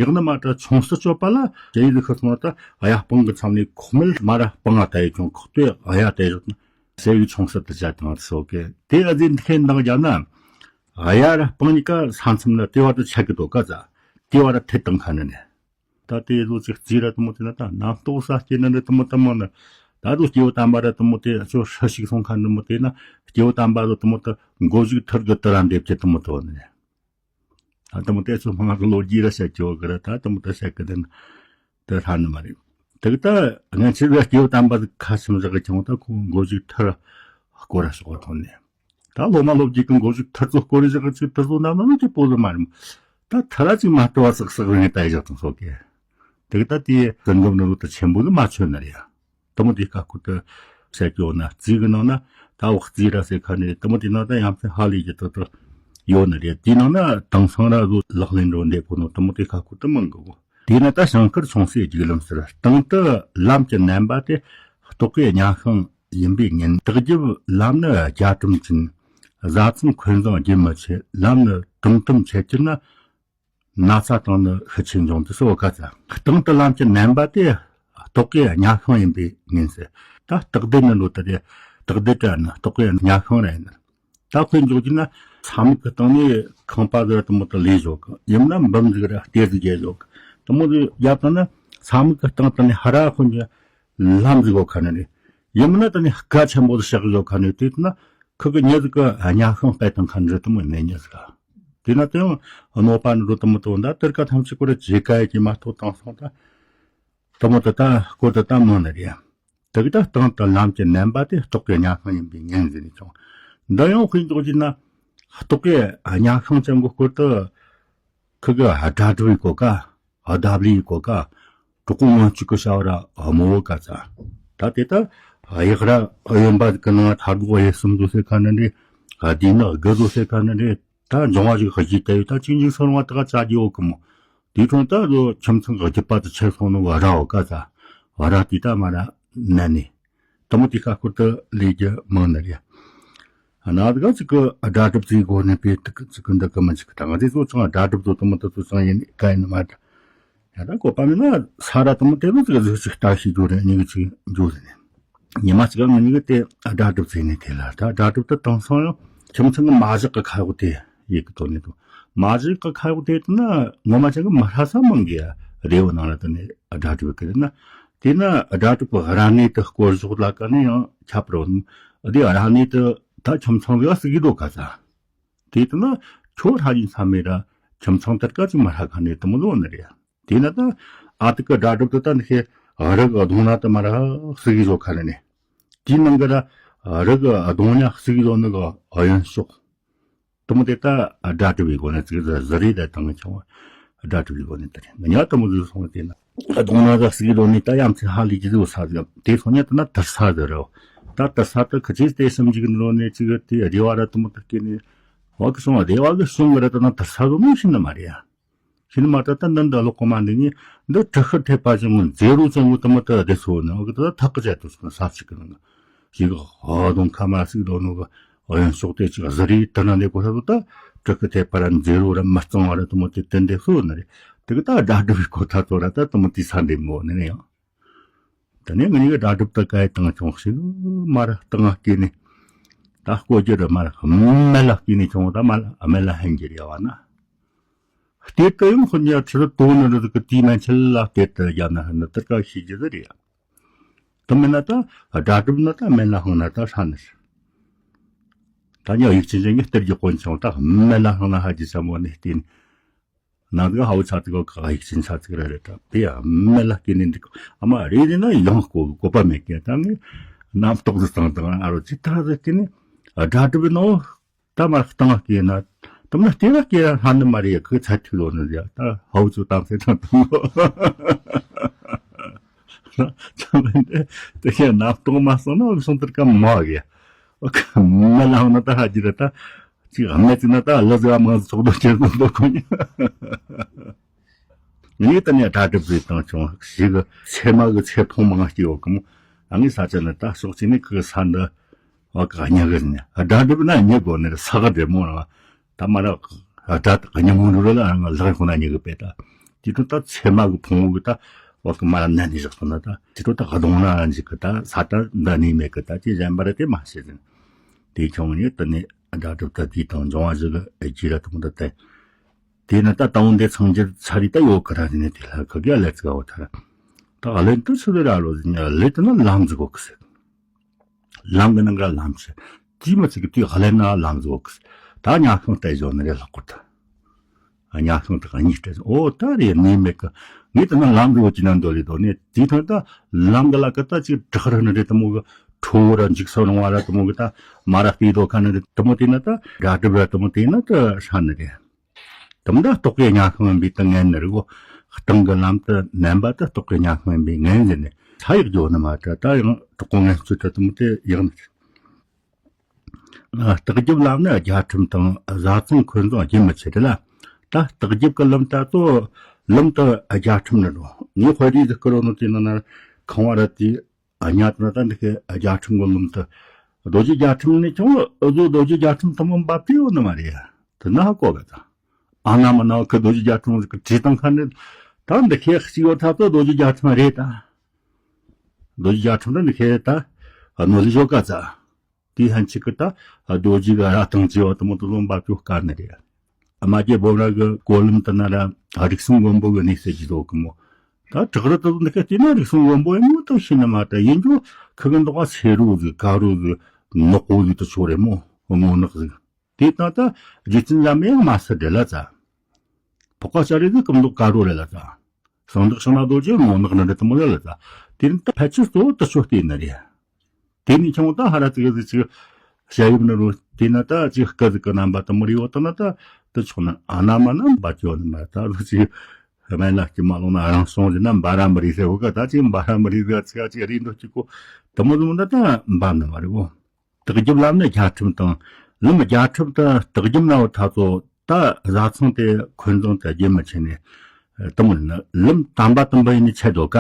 ཡག་ནི་མ་ད་ཆུང་སུ་སྤྱོད་པ་ལ་ཞེ་ཡི་ཁ་སོང་ད་ཡ་སྤང་གི་མཚམས་ནས་ཁོ་མིལ་མ་ར་སྤང་ང་ད་ཡི་ཁྱོང་ཁོག་ཏུ་ཡ་ད་ཡི་ཞེ་ཡི་ཆུང་སུ་དུ་བྱ་དང་སོ་ཀེ་དེ་ཨ་ཟིན་ཁེན་དང་རྒྱ་ན། ཡ་ར་སྤང་ཉི་ཀ་ས་མཚམས་ལ་ལྟེ་བ་དུ་ཆ་གི་དོ་ཀ་ཙ་ལྟེ་བ་ར་ཐེ་དང་ཁ་ནི་ནས། ད་དེ་ལོ་ཅིག་རྩིས་ར་དུ་མོ་དེ་ན་ད་རྣམ་རྟོག་ས་སྐྱེ་ནི་ར་དུ་མོ་དུ་མོ་ནི། ད་དུ་སྐྱེ་བོ་དམ་པ་ར་དུ་མོ་དེ་ཅོ་ཧྲི་ཞིག་སོང་ཁ་དུ་མོ་དེ་ན་སྐྱེ་བོ་དམ་པ་ར་དུ་མོ་དུ་མགོ་ཞིག་ཐུར་གི་དུ་ར་འདེབས་ཀྱི་དུ་མོ་དོ་ནི། ད་དུ་མོ་དེ་ཚོ་མང་གི་ལོ་རྒྱུས་ར་བཤད་ཀྱི་བ་གི་ར་ད་དུ་མོ་དུ་བཤད་གི་དེ་ན་དུ་ཧྲ་ནི་མ་རེད། དེ་གི་ད་ངན་ཆེ་བའི་སྐྱེ་བོ་དམ་པ་ཁ་སིམ་རག་གི་ཀྱང་ད་ཁོ་མགོ་ཞིག་ཐུར་སྐོར་ར་ཤོག་ག་ཐོན་ནས། ད་ལོ་མ་ལོ་རྒྱུས་ཀྱི་མགོ་ཞིག་ཐར་ཚོ་སྐོར་རེ་ཞིག་ཅིག་ཐར་ཚོ་ནམ་ནམ་ཅིག་པོ་ཟི་མ་རིམ། ད་ཐར་ར་ཅིག་མ་ལྟོ་བ་སག་སག་རིང་ད་ཡི་ཞག་དང་སོ་ཀེ། དེ་གི་ད་དེའི་ཀུན་འགོམ་ནི་ལོ་ད་ཆེན་པོ་གི་མ་ཆོད་ནི་རེད། དུ་མོ་དེ་ཀ་ཁུ་ཏུ་བཤད་ཀྱི་ཡོད་ན་རྩིས་གི་ནང་ན་ད་འོག་རྩིས་ར་སེ་ཁ་ནི་དུ་མོ་དེ་ནང་ད་ཡང་ཚེ་ཧ་ལས་ཀྱི་ཏུ་ཏུ་ཡོད་ནི་རེད། དེའི་ནང་ན་དེང་སང་ར་ལོ་ལག་ལེན་འགྲོ་འདེད་གོ་ནོ་དུ་མོ་དེ་ཀ་ཁུ་ཏུ་མང་གི་གོ། དེས་ན་ད་བྱང་ཤར་མཆོང་སའི་རྒྱུག་ལམ་ཟེར། སྟེང་དུ་ལམ་གྱི་མནན་པ་དེ་རྟོག་གེ་གཉའ་ཤིང་ཡིན་པས་ངེས། དག་རྒྱུ་ལམ་ནི་རྒྱ་གྲམ་ཅན། བཟའ་ཚང་འཁོན་བཟང་རྒྱུན་མི་ཆད། ལམ་ནི་དུམ་དུམ་ཆད་གྱུར་ན། ན་ཚ་དང་ནི་ཤི་ཆེན་འབྱུང་དུ་གསོལ་བ་ཀ་ཙ། སྟེང་དུ་ལམ་གྱི་མནན་པ་དེ་རྟོག་གེ་གཉའ་ཤིང་ཡིན་པས་ངེས་ཟེར། ད་སྟག་ལྡེ་ནི་འགྲོ་དུ་དེ་སྟག་ལྡེ་དྲ་ནི་རྟོག་གེ་གཉའ་ཤིང་ར་ཡིན། ད་དཔེ་འཇོག་རྒྱུ་ན་ས་སྨུག་གི་སྟེང་ནས་ཁང་པ་ཟེར་དུ་མོ་དུ་ལས་བཞོག་གི་ཡིན་ན་འབུམ་ཟིག་ར་གཏེར་ཟིག་རྒྱས་བཞོག་གི་དུ་མོ་ཟིག་རྒྱབ་དང་ན་ས་སྨུག་གི་སྟེང་དུ་ནས་ཧ་ར་ཁོ་ཉི་ལམ་ཟིག་གོ་ཁ་ནི་རེད། ཡིན་ན་དུ་ནས་སྐད་ཆེན་པོ་ཟིག་བཤག་བཞོག་ཁ་ནི་དེ་དུ་ན་ཁུ་གི་ཉི་ཟིག་གི་གཉའ་ཤིང་སྤད་དང་ཁ་ནི་རེད་དུ་མོ་ནས་ཉི་ཟིག་ག་དེ་ན་དུ་ཡང་གནོད་པ་ནི་རུ་དུ་མོ་དུ་ད་དུར་ཀ་ཐམས་ཅད་ཀོ་ར་ཇེ་ཀ་ཡ་ཀྱི་མ་ཐོག་དང་སོང་ད། དུ་མོ་དུ་ད་སྐོར་དུ་ད་མོ་ནི་རེད། དེ་གི་ད་སྟེང་དུ་ལམ་གྱི་མནན་པ་དེ་རྟོག་གེ་གཉའ་ཤིང་ཡིན་པས་ངེས་ཟིན་ནས་ཀྱང་། འདི་ཡང་དཔེ་འཇོག་རྒྱུ་ན། རྟོག་གེ་གཉའ་ཤིང་ཅན་གོ་སྐོར་དུ། ཁུ་གི་སྒྲ་སྒྲུབ་ཡི་གོ་ཀ །སྡབ་ལི་ཡི་གོ་ཀ །གྲོགས་པོ་ངོ་གཅིག་གི་བྱ་བ་ར་མོ་བོ་ཀ་ཙ། ད་དེ་ད་གཡག་ར་གཡོན་པ་གི་ནང་ཐར་གོ་གཡས་གསུམ་དུ་སེ་ཁ་ནི་འདྲེ། དེ་ནི་དགུ་དུ་སེ་ཁ་ནི་འདྲེ། ད་འབྱུང་བ་ཞིག་གཞི་ལྟ་ཡོད་ད་ཅིག་འཇིག་སོང་བ་ད་ག་ཅག་རྒྱུ་ཡོད་གི་མོ། དེའི་དྲུང་ད་རུ་ཁྱིམ་ཚང་གི་རྒྱུད་པ་དུ་ཆད་སོང་ནོ་བ་ར་བ་ཀ་ཙ། བ་ར་དེ་ད་མ་ར་ནན་ནི། དུ་མོ་དེ་ཁ་ཁུར་དུ་ལས་རྒྱུ་མང་ནི་རེད། ན་དག་ཅིག་གི་སྒྲ་སྒྲུབ་ཚིག་གོ་ནས་པའི་ཏིག་ཅིག་གི་འདི་གི་མི་ཅིག་དང་དེ་ཚོ་ཚང་སྒྲ་སྒྲུབ་ཚོ་དུ་མོ་དུ་ཚོ་ཚང་ཡིན་ག་ཡིན་མ་ད། ཡ་ད་གོ་པ་མིན་ན་ས་ར་དུ་མོ་དེ་ཚོ་ཅིག་གཟུགས་ཅིག་ལྟ་ཤེས་རྒྱུ་རེད་ཉིན་གི་ཅིག་འཇུ་ཟིན་ནས། ཉི་མ་གཅིག་ང་གཉིས་ཀྱིས་དེ་སྒྲ་སྒྲུབ་ཚིག་ནས་དེ་ལ་ད་སྒྲ་སྒྲུབ་དུ་དེང་སང་ཡང་ཁྱིམ་ཚང་གི་མ་བཞག་གི་ཁ་གཡོག་དེ་ཡིག་གི་དོན་ནས་དང་མ་བཞག་གི་ཁ་གཡོག་དེ་ན་ངོ་མ་ཅན་གི་མི་ཧྲ་ས་མང་གི་རེ་བ་ནང་ལ་དེ་ནས་སྒྲ་སྒྲུབ་གི་རེད་ན། དེ་ན་སྒྲ་སྒྲུབ་གི་ར་གནས་དུ་སྐོར་ཞོག་ལ་ཀ་ནས་ཡང་ཁྱབ་རོ་ནི་དེ་ར་གནས་དུ་ད་ཁྱིམ་ཚང་གི་ཟིག་གི་དོ་ག་ས། དེ་དུ་ན་ཁྱོད་ཧྲ་ཡིན་ས་མེད་ར་ཁྱིམ་ཚང་དེར་ཀ་ཅིག་མ་ཧྲ་ཁ་ནས་དུ་མི་ལོ་ནི་རེད། དེས་ན་ད་ཨ་ཏི་ཀི་སྒྲ་སྒྲུབ་ཏུ་ད་འདི་ཤེས་རི་གི་གདོང་ན་དུ་མ་ར་ཟིག་གི་བཟོ་ཁ་ནས་ནས། དེའི་ནང་གི་ར་རི་གི་གདོང་ན་ཟིག་གི་བཟོ་ནི་གི་གཡོན་ཕྱོགས། དུ་མོ་དེ་ད་སྒྲ་སྒྲུབ་པའི་སྒོ་ནས་ཚིག་ཟ་ཟི་རི་ད་དང་ཆུང་བ་སྒྲ་སྒྲུབ་པའི་སྒོ་ནས་དེ་རེད་ང་ཉག་དུ་མོ་ཟིག་སོང་བ་དེ་ན་གདོང་ན་ཟིག་གི་བཟོ་ནི་ད་ཡ་མཚན་ཧ་ལས་ཀྱི་ཟིག་ས་ཟིག་དེ་སོང་ཉག་དུ་ན་དུར་ས་ཟིག་རོ། ད་དུར་ས་དུ་ཁི་ཅིག་དེ་སེམས་ཅིག་འགྲོ་ནས་ཅིག་དེ་རེ་བ་ར་དུ་མོ་དུ་སྐྱེ་ནས་བ་གི་སོང་བ་རེ་བ་གི་སོང་གི་ར་དུ་ན་དུར་ས་ཟིག་མོ་ཤི་ནི་མ་རེད་ཡ། ཤི་ནི་མ་ད་ད་འདི་འདི་ལོག་གོ་མ་འདི་ནི་འདི་དྲི་ཤི་ཐེབས་པ་ཅན་ངོ་མཛེས་རོ་ཅན་ངོ་དུ་མ་ད་བདེ་སོ་ནི་འོ་གི་ད་ཐག་གི་བྱ་དུ་སོང་ས་ཅིག་གི་ནང་ཞིག་ཨ་དོང་ཁ་མ་སིག་དོ་ནོ་གི་ཨོ་ཡང་ཕྱོགས་དེ་ཅིག་ཟི་རི་ད་ན་འདི་གོ་ས་དུ་ད་དྲི་ཤི་ཐེབས་པ་ར་མཛེས་རོ་ར་མི་གཙང་བ་ར་དུ་མོ་དེ་དེ་འདེ་སོ་ནི་རེད་དེ་གི་ད་སྒྲ་སྒྲུབ་གོ་ཐ་ཚོ་ར་ད་དུ་མོ་དེ་ས་འདི་མོ་ནི་ནི་ཡང་། ད་ནི་ང་གཉིས་ཀྱི་སྒྲ་སྒྲུབ་ད་གའི་བཏང་ཆུང་ཞིག་མ་ར་བཏང་སྐྱེས་ནས་ད་བཀོད་རྒྱུ་ར་མ་ར་མེ་ལ་སྐྱེས་ནས་ཆུང་ད་མ་ལ་མེ་ལ་ཧན་གྱི་རེ་བ་ན། གཏེར་དུ་ཡང་ཁོ་ཉ་ཁྲི་དོ་ནི་རི་གི་དུས་མན་ཆད་ལ་གཏེར་དུ་བཞག་ན་ཧ་ནི་དེར་ཀ་ཤེས་རྒྱུ་ཟིག་རེད། དེ་མིན་ན་ད་སྒྲ་སྒྲུབ་ན་ད་སྨན་བླ་འཕངས་ན་ད་ཧྲ་ནི་ཟེར། ད་ཉ་ཡིག་ཆེན་ཅན་གྱི་གཏེར་གྱི་དཀོན་མཆོག་ད་སྨན་བླ་འཕངས་ན་ཧ་ཅི་ས་མོ་ནི་བལྟས་ནི། ནང་དུ་ཧ་བོ་ཚ་ཚིག་ག་ཡིག་ཆེན་ཚ་ཚིག་ར་རེད་ད་དེ་ཡ་སྨན་བླ་སྐྱེ་ནི་འདུག་ཨ་མ་རེ་རེ་ན་ཡང་བཀོད་བཀོད་པ་མེད་ཀྱི་ད་ངས་རྣམ་རྟོག་ཏུ་བཏང་དང་ཨ་རོ་ཅི་ད་ཟེར་གྱི་ནི་སྒྲ་སྒྲུབ་ནོ། ད་མར་བཏང་སྐྱེས་ན། དམ་ན་སྟེ་ན་སྐྱེས་ན་ཧ་ནི་མ་རེད་ཁོས་ཚད་མཐུད་ལོ་ནི་ཡ་ད་ཧའུ་ཚུ་དམ་ཚད་དང་དང་། ད་མིན་དེ་དེ་ཤེས་ན་སྟོང་མ་སོང་ན་བུ་སོང་དེར་ཀ་མ་གི། ཨོ་ཁ་མ་ལ་ཧོ་ན་ད་ཧ་ཅི་རེད་ད། ཅིག་ཨ་མེ་ཅི་ན་ད་ལ་ཟི་བ་མང་ཚོགས་དོ་ཁྱེར་དོ་དོ་ཁོ་ནི། ངས་ད་ནས་གྲ་སྒྲིག་བཟོས་བཏང་བྱུང་ཞིག་ཚེར་མ་གི་ཚེར་ཕོང་མང་སྐྱེ་ཡོད་གི་མོ། ཨ་ངའི་ས་ཆ་ནི་ད་ཕྱོགས་གཅིག་ནས་ཁོའི་ས་འདི་བ་གི་གཉིད་གི་ནས་གྲ་སྒྲིག་ན་གཉིད་དགོས་ནས་ས་ག་འདྲེ་མོ་རང་ད་མ་ར་གྲ་གཉིད་མོ་འགྲོ་ལ་རང་ལག་ཁོ་ན་གཉིད་གི་པས་ད། དེ་དུས་ད་ཚེར་མ་གི་ཕོང་བོ་གི་ད་བ་གི་མ་ར་ན་ནས་བཞག་སོང་ན་ད་དེ་དུས་ད་གདོང་ན་རང་འཇིག་གི་ད་ས་ད་འདི་ནས་མེད་གི་ད་ཅི་གཞན་པ་ར་དེ་མ་ཤེས་ཟིན། དེ་ཁྱོང་ངས་དེ་ནས་སྒྲ་སྒྲུབ་ད་དེ་དང་སྦྱོང་བ་ཞིག་རྒྱུ་ར་དང་ད་ལྟ། དེ་ནས་ད་ལྟ་བུ་འདི་སངས་རྒྱས་ཚར་རེ་ད་ཡོད་གི་ར་དེ་ནས་དེ་ལ་ཁ་གེ་ལས་ཙི་ག་བ་ཐར། ད་ག་ལན་དུ་ཚུ་རེ་ར་ལོ་ཟིན་ལས་དེ་ན་ལམ་ཟིག་གོ་གི་ཟེར། ལམ་གི་ནང་ག་ལམ་ཟེར། དེ་མི་ཚིག་གི་དུས་ག་ལན་ན་ལམ་ཟིག་གོ་གི་ཟེར། ད་ཉ་ཤིང་བལྟས་བཞོ་ནི་རེ་ལྷག་གོ་ད། ཉ་ཤིང་དེ་ག་གཉིས་སྤྲད་ཟེར། ཨོ་ད་རེ་ནི་མེད་གི། ངས་དེ་ན་ལམ་ཟིག་གོ་ཅི་ན་འདོད་ལི་དོ་ནས་དེ་ཐོན་ད་ལམ་གི་ལ་གི་ད་ཅིག་བྲག་ར་ནི་རེ་དེ་མོ་གི་ཁྲོ་བོ་ར་འཇིགས་སོ་རང་བ་ར་དེ་མོ་གི་ད་མ་ར་སྤེལ་དོ་ཁ་ནི་རེ་དེ་མོ་དེ་ན་ད་དགྲ་སྒྲུབ་ར་དེ་མོ་དེ་ན་ད་ཧྲ་ནི་རེད། དམ་ད་རྟོག་གེ་ཉ་ཤིང་ཡིན་པའི་ཏིང་ངན་ནི་རིག་གོ། སྟེང་གི་ལམ་དུ་མནན་པ་དུ་རྟོག་གེ་ཉ་ཤིང་ཡིན་པའི་ངན་ཟེར་ནས་ས་ཡག་རྒྱུ་ནི་མ་ད་ད་ཡང་རྟོག་གོ་ངན་སུ་ད་དམ་དེ་ཡག་ནི། རྟགས་རྒྱབ་ལམ་ནི་རྒྱ་ཁྲིམས་དང་བཟའ་ཚང་འཁོན་འཛིང་རྒྱུན་མི་ཆད་དེ་ལ། ད་རྟགས་རྒྱབ་ཀྱི་ལམ་ད་ཏོ་ལམ་དུ་རྒྱ་ཁྲིམས་ནི་རོ། ངས་དཔེ་རིས་ཟིག་ཀི་རོ་ནོ་དེ་ནང་ན་ཁང་བ་ར་དེ། ཨ་ཉ་དང་ད་འདི་ཁའི་རྒྱ་ཁྲིམས་གི་ལུམ་དུ། རྡོ་རྗེ་རྒྱ་ཁྲིམས་ནི་ཀྱང་ཨུ་ཟོ་རྡོ་རྗེ་རྒྱ་ཁྲིམས་དུ་མ་འབབ་དུས་ཡོད་ནི་མ་རེད། དེ་ན་ཧ་གོ་གི་ད། ཨ་ན་མ་ན་ཁི་རྡོ་རྗེ་རྒྱ་ཁྲིམས་གི་བྲིས་དང་ཁ་ནི། ད་འདི་ཁའི་གཅིག་ཡོད་ཐག་ཏུ་རྡོ་རྗེ་རྒྱ་ཁྲིམས་རེད་ད། རྡོ་རྗེ་རྒྱ་ཁྲིམས་ད་འདི་ཁའི་ད། ཨ་ནོ་ལི་ཞོ་ཀ་ཙ། དེའི་ཧན་ཆི་གི་ད། རྡོ་རྗེ་གི་ར་ཐང་ཅི་ཡོད་དུ་མོ་དུ་ལོ་འབབ་ཅོ་དཀའ་ནི་རེད། ཨ་མ་རྒྱལ་བོ་ར་གི་གོ་ལུམ་དུ་ན་ར་རིགས་གསུམ་མགོན་པོ་གི་གནས་སུ་བརྗིད་དོ་གི་མོ། ད་བྲག་རི་དུ་འདི་ཀ་བལྟས་ན་རིགས་གསུམ་མགོན་པོ་ཡིན་མོ་ཐུག་ཤེས་ནི་མ་ད་ཡིན་རྒྱུ་ཁི་གི་འདོག་ག་སེ་རུ་ཟིག་ཀ་རུ་ཟིག་ནག་པོ་ཟིག་ཏུ་ཆོ་རེ་མོ་སྔོ་ནག་ཟིག་དེ་དང་ད་རྗེ་བཙུན་འཇམ་དབྱངས་མ་སུ་འདྲེ་ལ་ཙ། ཕོ་ཀ་ཤ་རེ་ཟིག་སྐུ་མདོག་ཀ་རུ་རེ་ལ་ཙ། གསང་བདག་ཕྱག་ན་རྡོ་རྗེ་སྔོ་ནག་ནི་འདྲེ་དུ་མོ་ལ་ལ་ཙ། དེ་ནི་ད་ཕལ་ཆེར་གཙོ་བོ་དུ་ཆོ་བལྟས་ནི་རེད། དེ་ནི་ཁྱོད་ད་ཧ་ར་ཙི་གི་ཙི་ཅིག་བྱ་ཡུམ་ནི་རུ་དེ་ན་ད་ཅིག་སྐད་ཟིག་གི་རྣམ་པ་དུ་མོ་རི་བོ་དུ་ན་ད་དུ་ཆོག་ན་ཨ་ན་མ་ན་འབའ་ཅོ་ནི་མ་ད་རུ་ཅིག་སྨན་ལ་སྐྱི་མ་ལོང་ན་རང་སོང་ཟེར་ན་འབའ་ར་མི་རི་ཟེར་བོ་ག་ད་ཅིག་འབའ་ར་མི་རི་ཟེར་ཚིག་ཅིག་རི་འདུག་ཅིག་གོ་དུ་མོ་དུ་མོ་ད་ད་འབའ་ནི་མ་རི་བོ། རྟགས་རྒྱབ་ལམ་ནི་རྒྱ་ཁྲིམས་དང་། ལམ་རྒྱ་ཁྲིམས་དང་རྟགས་རྒྱབ་ན་བོ་ཐ་ཚོ་ད་བཟའ་ཚང་དེ་འཁོན་འཛིང་དེ་རྒྱུན་མི་ཆད་ནས་དུ་མོ་ནི་ལམ་དམ་པ་དུམ་པ་ཡིན་ནི་ཆད་དོ་ག་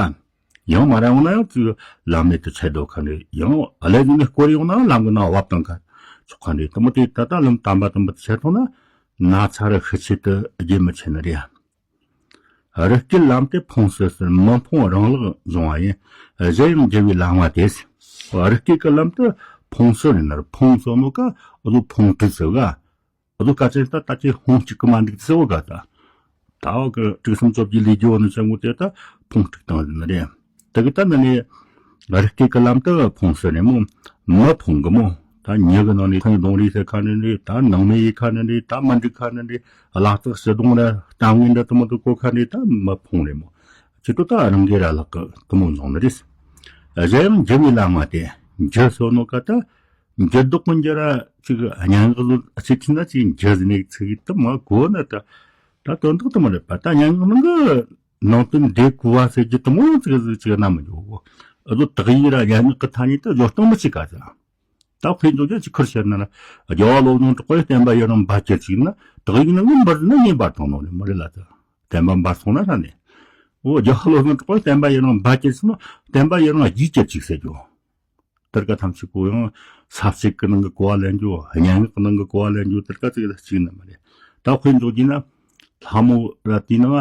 ཡང་མ་ར་ཡོང་ན་ཡང་ཚུར་ལམ་མེད་དུ་ཆད་དོ་ཁ་འདྲ་ཡང་ཨ་ལས་ཟིན་ནི་སྐོར་ཡོང་ན་ལམ་གི་ནང་བབ་དང་ག་ཆོག་ཁ་འདྲ་དུ་མོ་དེ་ད་ལྟ་ལམ་དམ་པ་དུམ་པ་དུ་ཆད་ཐོང་ན་ན་ཚ་ར་ཤི་ཆེད་དུ་རྒྱུན་མི་ཆད་ནི་རེད། རི་སྐེད་ལམ་དེ་ཕུང་སུ་ཟེར་མི་ཕུང་རང་ལག་འབྱུང་བ་ཡིན། གཞན་ཡང་འགྱུར་བའི་ལམ་བ་དེ། རི་སྐེད་ཀྱི་ལམ་དུ་ཕུང་སུ་ནི་ནར་ཕུང་སོ་ནོ་ཀ་ཨུ་ཕུང་དྲུག་ཟེར་ག་ཨུ་ཀ་ཅན་ད་ད་ཅི་ཧོང་གཅིག་གི་མ་འདུག་ཟེར་བ་ག་ད། ད་བ་གི་དྲུག་གསུམ་བཅོ་བརྒྱད་ལས་རྒྱུ་ནི་ཆེན་མོ་དེ་ད་ཕུང་དྲུག་དང་ཟེར་ནི་རེད། དེ་གི་ད་ནི་ནི། རི་སྐེད་ཀྱི་ལམ་དུ་ཕུང་སུ་ནི་མོ། མི་ཕུང་གི་མོ། ད་ཉི་གི་ནང་ནས་ཐོན་གདོང་རིས་ཟེར་ཁ་ནི་རེད། ད་ནང་མི་ཡི་ཁ་ནི་རེད། ད་མི་འགྲིག་ཁ་ནི་རེད། བླ་རྩག་ཞི་གདོང་ར་གཏམ་ངན་འདྲ་དུ་མོ་དུ་གོ་ཁ་ནི་རེད། ད་མི་ཕུང་རེད་མོ། ཅི་ཏུ་ད་རང་གི་ར་ལག་གི་དུ་མོ་འབྱུང་ནི་རེད། གཞན་ཡང་འགྱུར་བའི་ལམ་བ་དེ། འགྱུར་སོ་ནོ་ཀ་ད། འགྱུར་ལྡོག་གི་འགྱུར་ར་ཅིག་སྙན་ངག་ལོ་ཅིག་ཁྱིམ་ན་ཅིག་འགྱུར་ཟིན་ནས་ཚིག་དུ་མ་གོ་ན་ད། ད་དོན་དག་དུ་མ་རེད་པ། ད་སྙན་ངག་ནང་གི་ནང་དོན་འདི་གོ་བ་ཟེར་རྒྱུ་དུ་མོ་ཙིག་ཟིག་ཅིག་ན་མི་འཇོག་གོ། ཨ་ཟོ་དག་ཡིག་ར་ཡན་ངག་གི་ཐ་སྙད་དུ་སྦྱོར་སྟངས་མི་གཅིག་ག་ཟེར། ད་དཔེ་འཇོག་རྒྱུ་ཅིག་ཁུར་བཤད་ན་རྒྱལ་བ་བློ་བཟང་གྲགས་པས་བསྟན་པ་ཡུན་རིང་འབད་གྱུར་ཅིག་ན་དག་ཡིག་ནང་གི་འབུར་ན་ངེས་པར་དང་ནོ་ནི་མི་རེད་ལ་ད། བསྟན་པ་འབར་སོང་ན་ཧྲ་ནས། འོ་རྒྱལ་བ་བློ་བཟང་གྲགས་པས་བསྟན་པ་ཡུན་རིང་འབད་གྱུར་ཅིག་ན་བསྟན་པ་ཡུན་རིང་རྒྱས་གྱུར་ཅིག་ཟེར་རྒྱུ། དེར་ཀ་ཐམས་ཅད་པོ་ཡང་ས་བཅད་ཀྱི་ནང་གི་གོ་བ་ལེན་རྒྱུ། སྙན་ངག་གི་ནང་གི་གོ་བ་ལེན་རྒྱུ་དེར་ཀ་ཅིག་ལ་གཅིག་ནི་མ་རེད། ད་དཔེ་འཇོག་རྒྱུ་ན། ལྷ་མོ་ར་དེའི་ནང་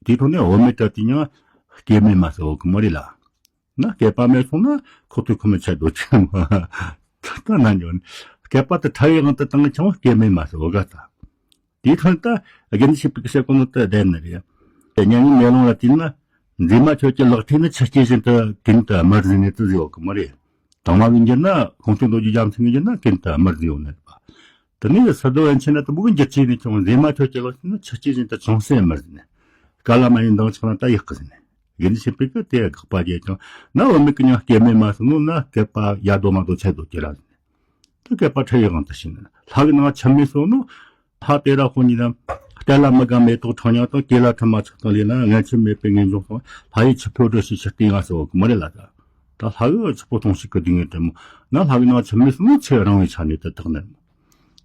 དེའི་ཐོག་ནས་འོ་མའི་སྒྲ་དེ་ཡང་སྐྱེ་མེད་མ་ཟེར་འོ་གི་མ་རེད་ལ། ན་སྐྱེས་པ་མེད་སོང་ན་ཁོ་ཐུག་ཁོ་མི་ཆད་དོ་ཅི་མ། ད་ན་འཇོག་ནི་སྐྱེས་པ་དེ་ཕྲ་བའི་དབང་དུ་བཏང་ཀྱང་སྐྱེ་མེད་མ་ཟེར་འོ་ག་ད། དེའི་ཐོག་ད་དགེ་འདུན་ཆོས་འཕེལ་གྱི་བཤད་གོ་ནོ་ད་བདེན་ནི་རེད། མྱ་ངན་མེ་ལོང་ལ་བལྟས་ན། མཛེས་མ་ཁྱོད་ཀྱི་ལག་མཐིལ་ནི་ཆུ་སྐྱེས་བཞིན་དུ་ཀུན་ཏུ་དམར་ཟིན་ནས་དུ་ཟེར་བ་གི་མ་རེད། དང་མ་གི་འགྱུར་ན་ཁོང་སྟོན་རྡོ་རྗེ་རྒྱལ་མཚན་གྱི་འགྱུར་ན་ཀུན་ཏུ་དམར་ཟིན་ཡོད་ནི་རེད་པ། དེ་ནས་སི་ཏུ་པཎ་ཆེན་ན་དུ་མོ་གི་འགྱུར་བཅོས་ནས་ཀྱང་མཛེས་མ་ཁྱོད་ཀྱི་ལག་མཐིལ་ནི་ཆུ་སྐྱེས་བཞིན་དུ་ཅུང་ཟད་དམར་ཟིན་ནས། ཀ་ལ་མ་ཡིན་མདངས་ཆགས་ན་ད་ཡག་གི་ཟིན་ནས། དགེ་འདུན་ཆོས་འཕེལ་གྱིས་དེ་དགག་པ་བརྒྱབ་ཀྱང་ན་བུད་མེད་ཀྱི་མྱིང་སྐྱེ་མེད་མ་སོང་ནོ་ན་སྐྱེས་པ་ཡ་རྡོ་མ་རྡོ་ཆད་རྡོ་ཀྱི་ར་ཟིན་ནས། དེ་སྐད་པ་ཁྲ་ཡི་དབང་དུ་ཕྱིན་ནས། ལྷ་གི་ནང་ཆུ་མེད་སོང་ནོ། ལྷ་དེ་ར་ཁོ་གཉིས་ན། གཏད་ལ་མི་དགའ་མེ་ཏོག་ཕྲེང་ཉག་དང་། གོས་ལ་ཁྲི་མ་ཆག་དང་ལས་ན། ངན་ཆོས་མེད་པའི་ངེས་འབྱུང་སོང་། ལྷ་ཡི་ཆུ་ཕོ་འདྲ་ཞིག་ཆུ་སྟེང་ང་སོགས་མ་རེད་ལ་ད། ད་ལྷ་གི་ཆུ་ཕོ་ཐོང་ཞིག་གི་སྡུག་བསྔལ་དྲན་མོ། ན་ལྷ་གི་ནང་ཆུ་མེད་སོང་ནོ་ཆུ་རིང་བའི་ཆ་ནས་དུ་དག་ནས་མོ།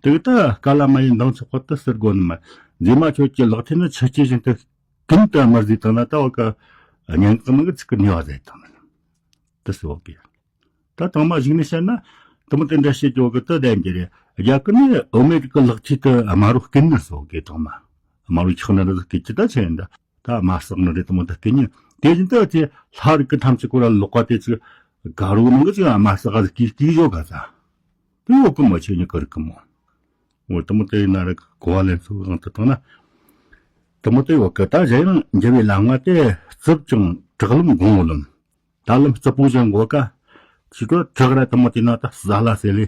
དེ་གི་ད་ཀ་ལ་མ་ཡིན་མདངས་ཆགས་པ་དུ་ཟེར་དགོ་ནི་མ། མཛེས་མ་ཁྱོད་ཀྱི་ལག་མཐིལ་ནི་ཆུ་སྐྱེས་བཞིན་དུ་ཀུན་ཏུ་དམར་ཟིན་དང་ན་ད་བ་ཀ། སྙན་ངག་ནང་གི་ཚིག་གི་ནུས་པ་ཟད་དང་ནི། དུ་ཟེར་བ་གི། ད་དང་མ་གཞིག་ནས་བཤད་ན། དུ་མོ་དེ་འདྲ་བཤད་ཀྱོག་གི་དུ་ལྡན་གྱི་རེད། རྒྱ་གི་ནི་བུད་མེད་ཀྱི་ལག་མཐིལ་དུ་དམར་རོ་སྐྱེས་ནི་སོགས་ཀྱི་དང་མ། དམར་རོ་ཆགས་ནི་རེད་སྐྱེས་ཀྱི་ད་ཆེ་ཡིན་ད། ད་དམར་སྲེག་ནི་རེད་དུ་མོ་ད་སྐྱེས་ནི། དེ་བཞིན་དུ་དེ་ལྷ་རིགས་ཀྱི་ཐམས་ཅད་ཀོ་ར་ལོག་པ་དེ་ཅིག་དགའ་རོ་ནང་གི་ཅིག་དམར་སྲེག་ག་སྐྱེས་སྐྱེས་ཡོད་ག་ད། དེ་ཡོད་གི་མོ་ཆེ་ནི་གི་རིགས་གི་མོ། འོ་དུ་མོ་དེ་ཡིན་ན་རིགས་གོ་བ་ལེན་ཚུལ་དབང་དུ་བཏང་ན། དུ་མོ་དེ་ཡོད་གི་ད་གཞན་ཡང་འགྱུར་བའི་ལམ་ལྔ་དེ་རྩུབ་ཅིང་དྲག་ལམ་འགོང་བོ་ལམ། ད་ལམ་རྩུབ་པོ་ཅན་གོ་ཀ། ཅི་ཏོ་དྲག་ར་དུ་མོ་དེ་ན་ད་ཟ་ལ་ཟེ་ལེ།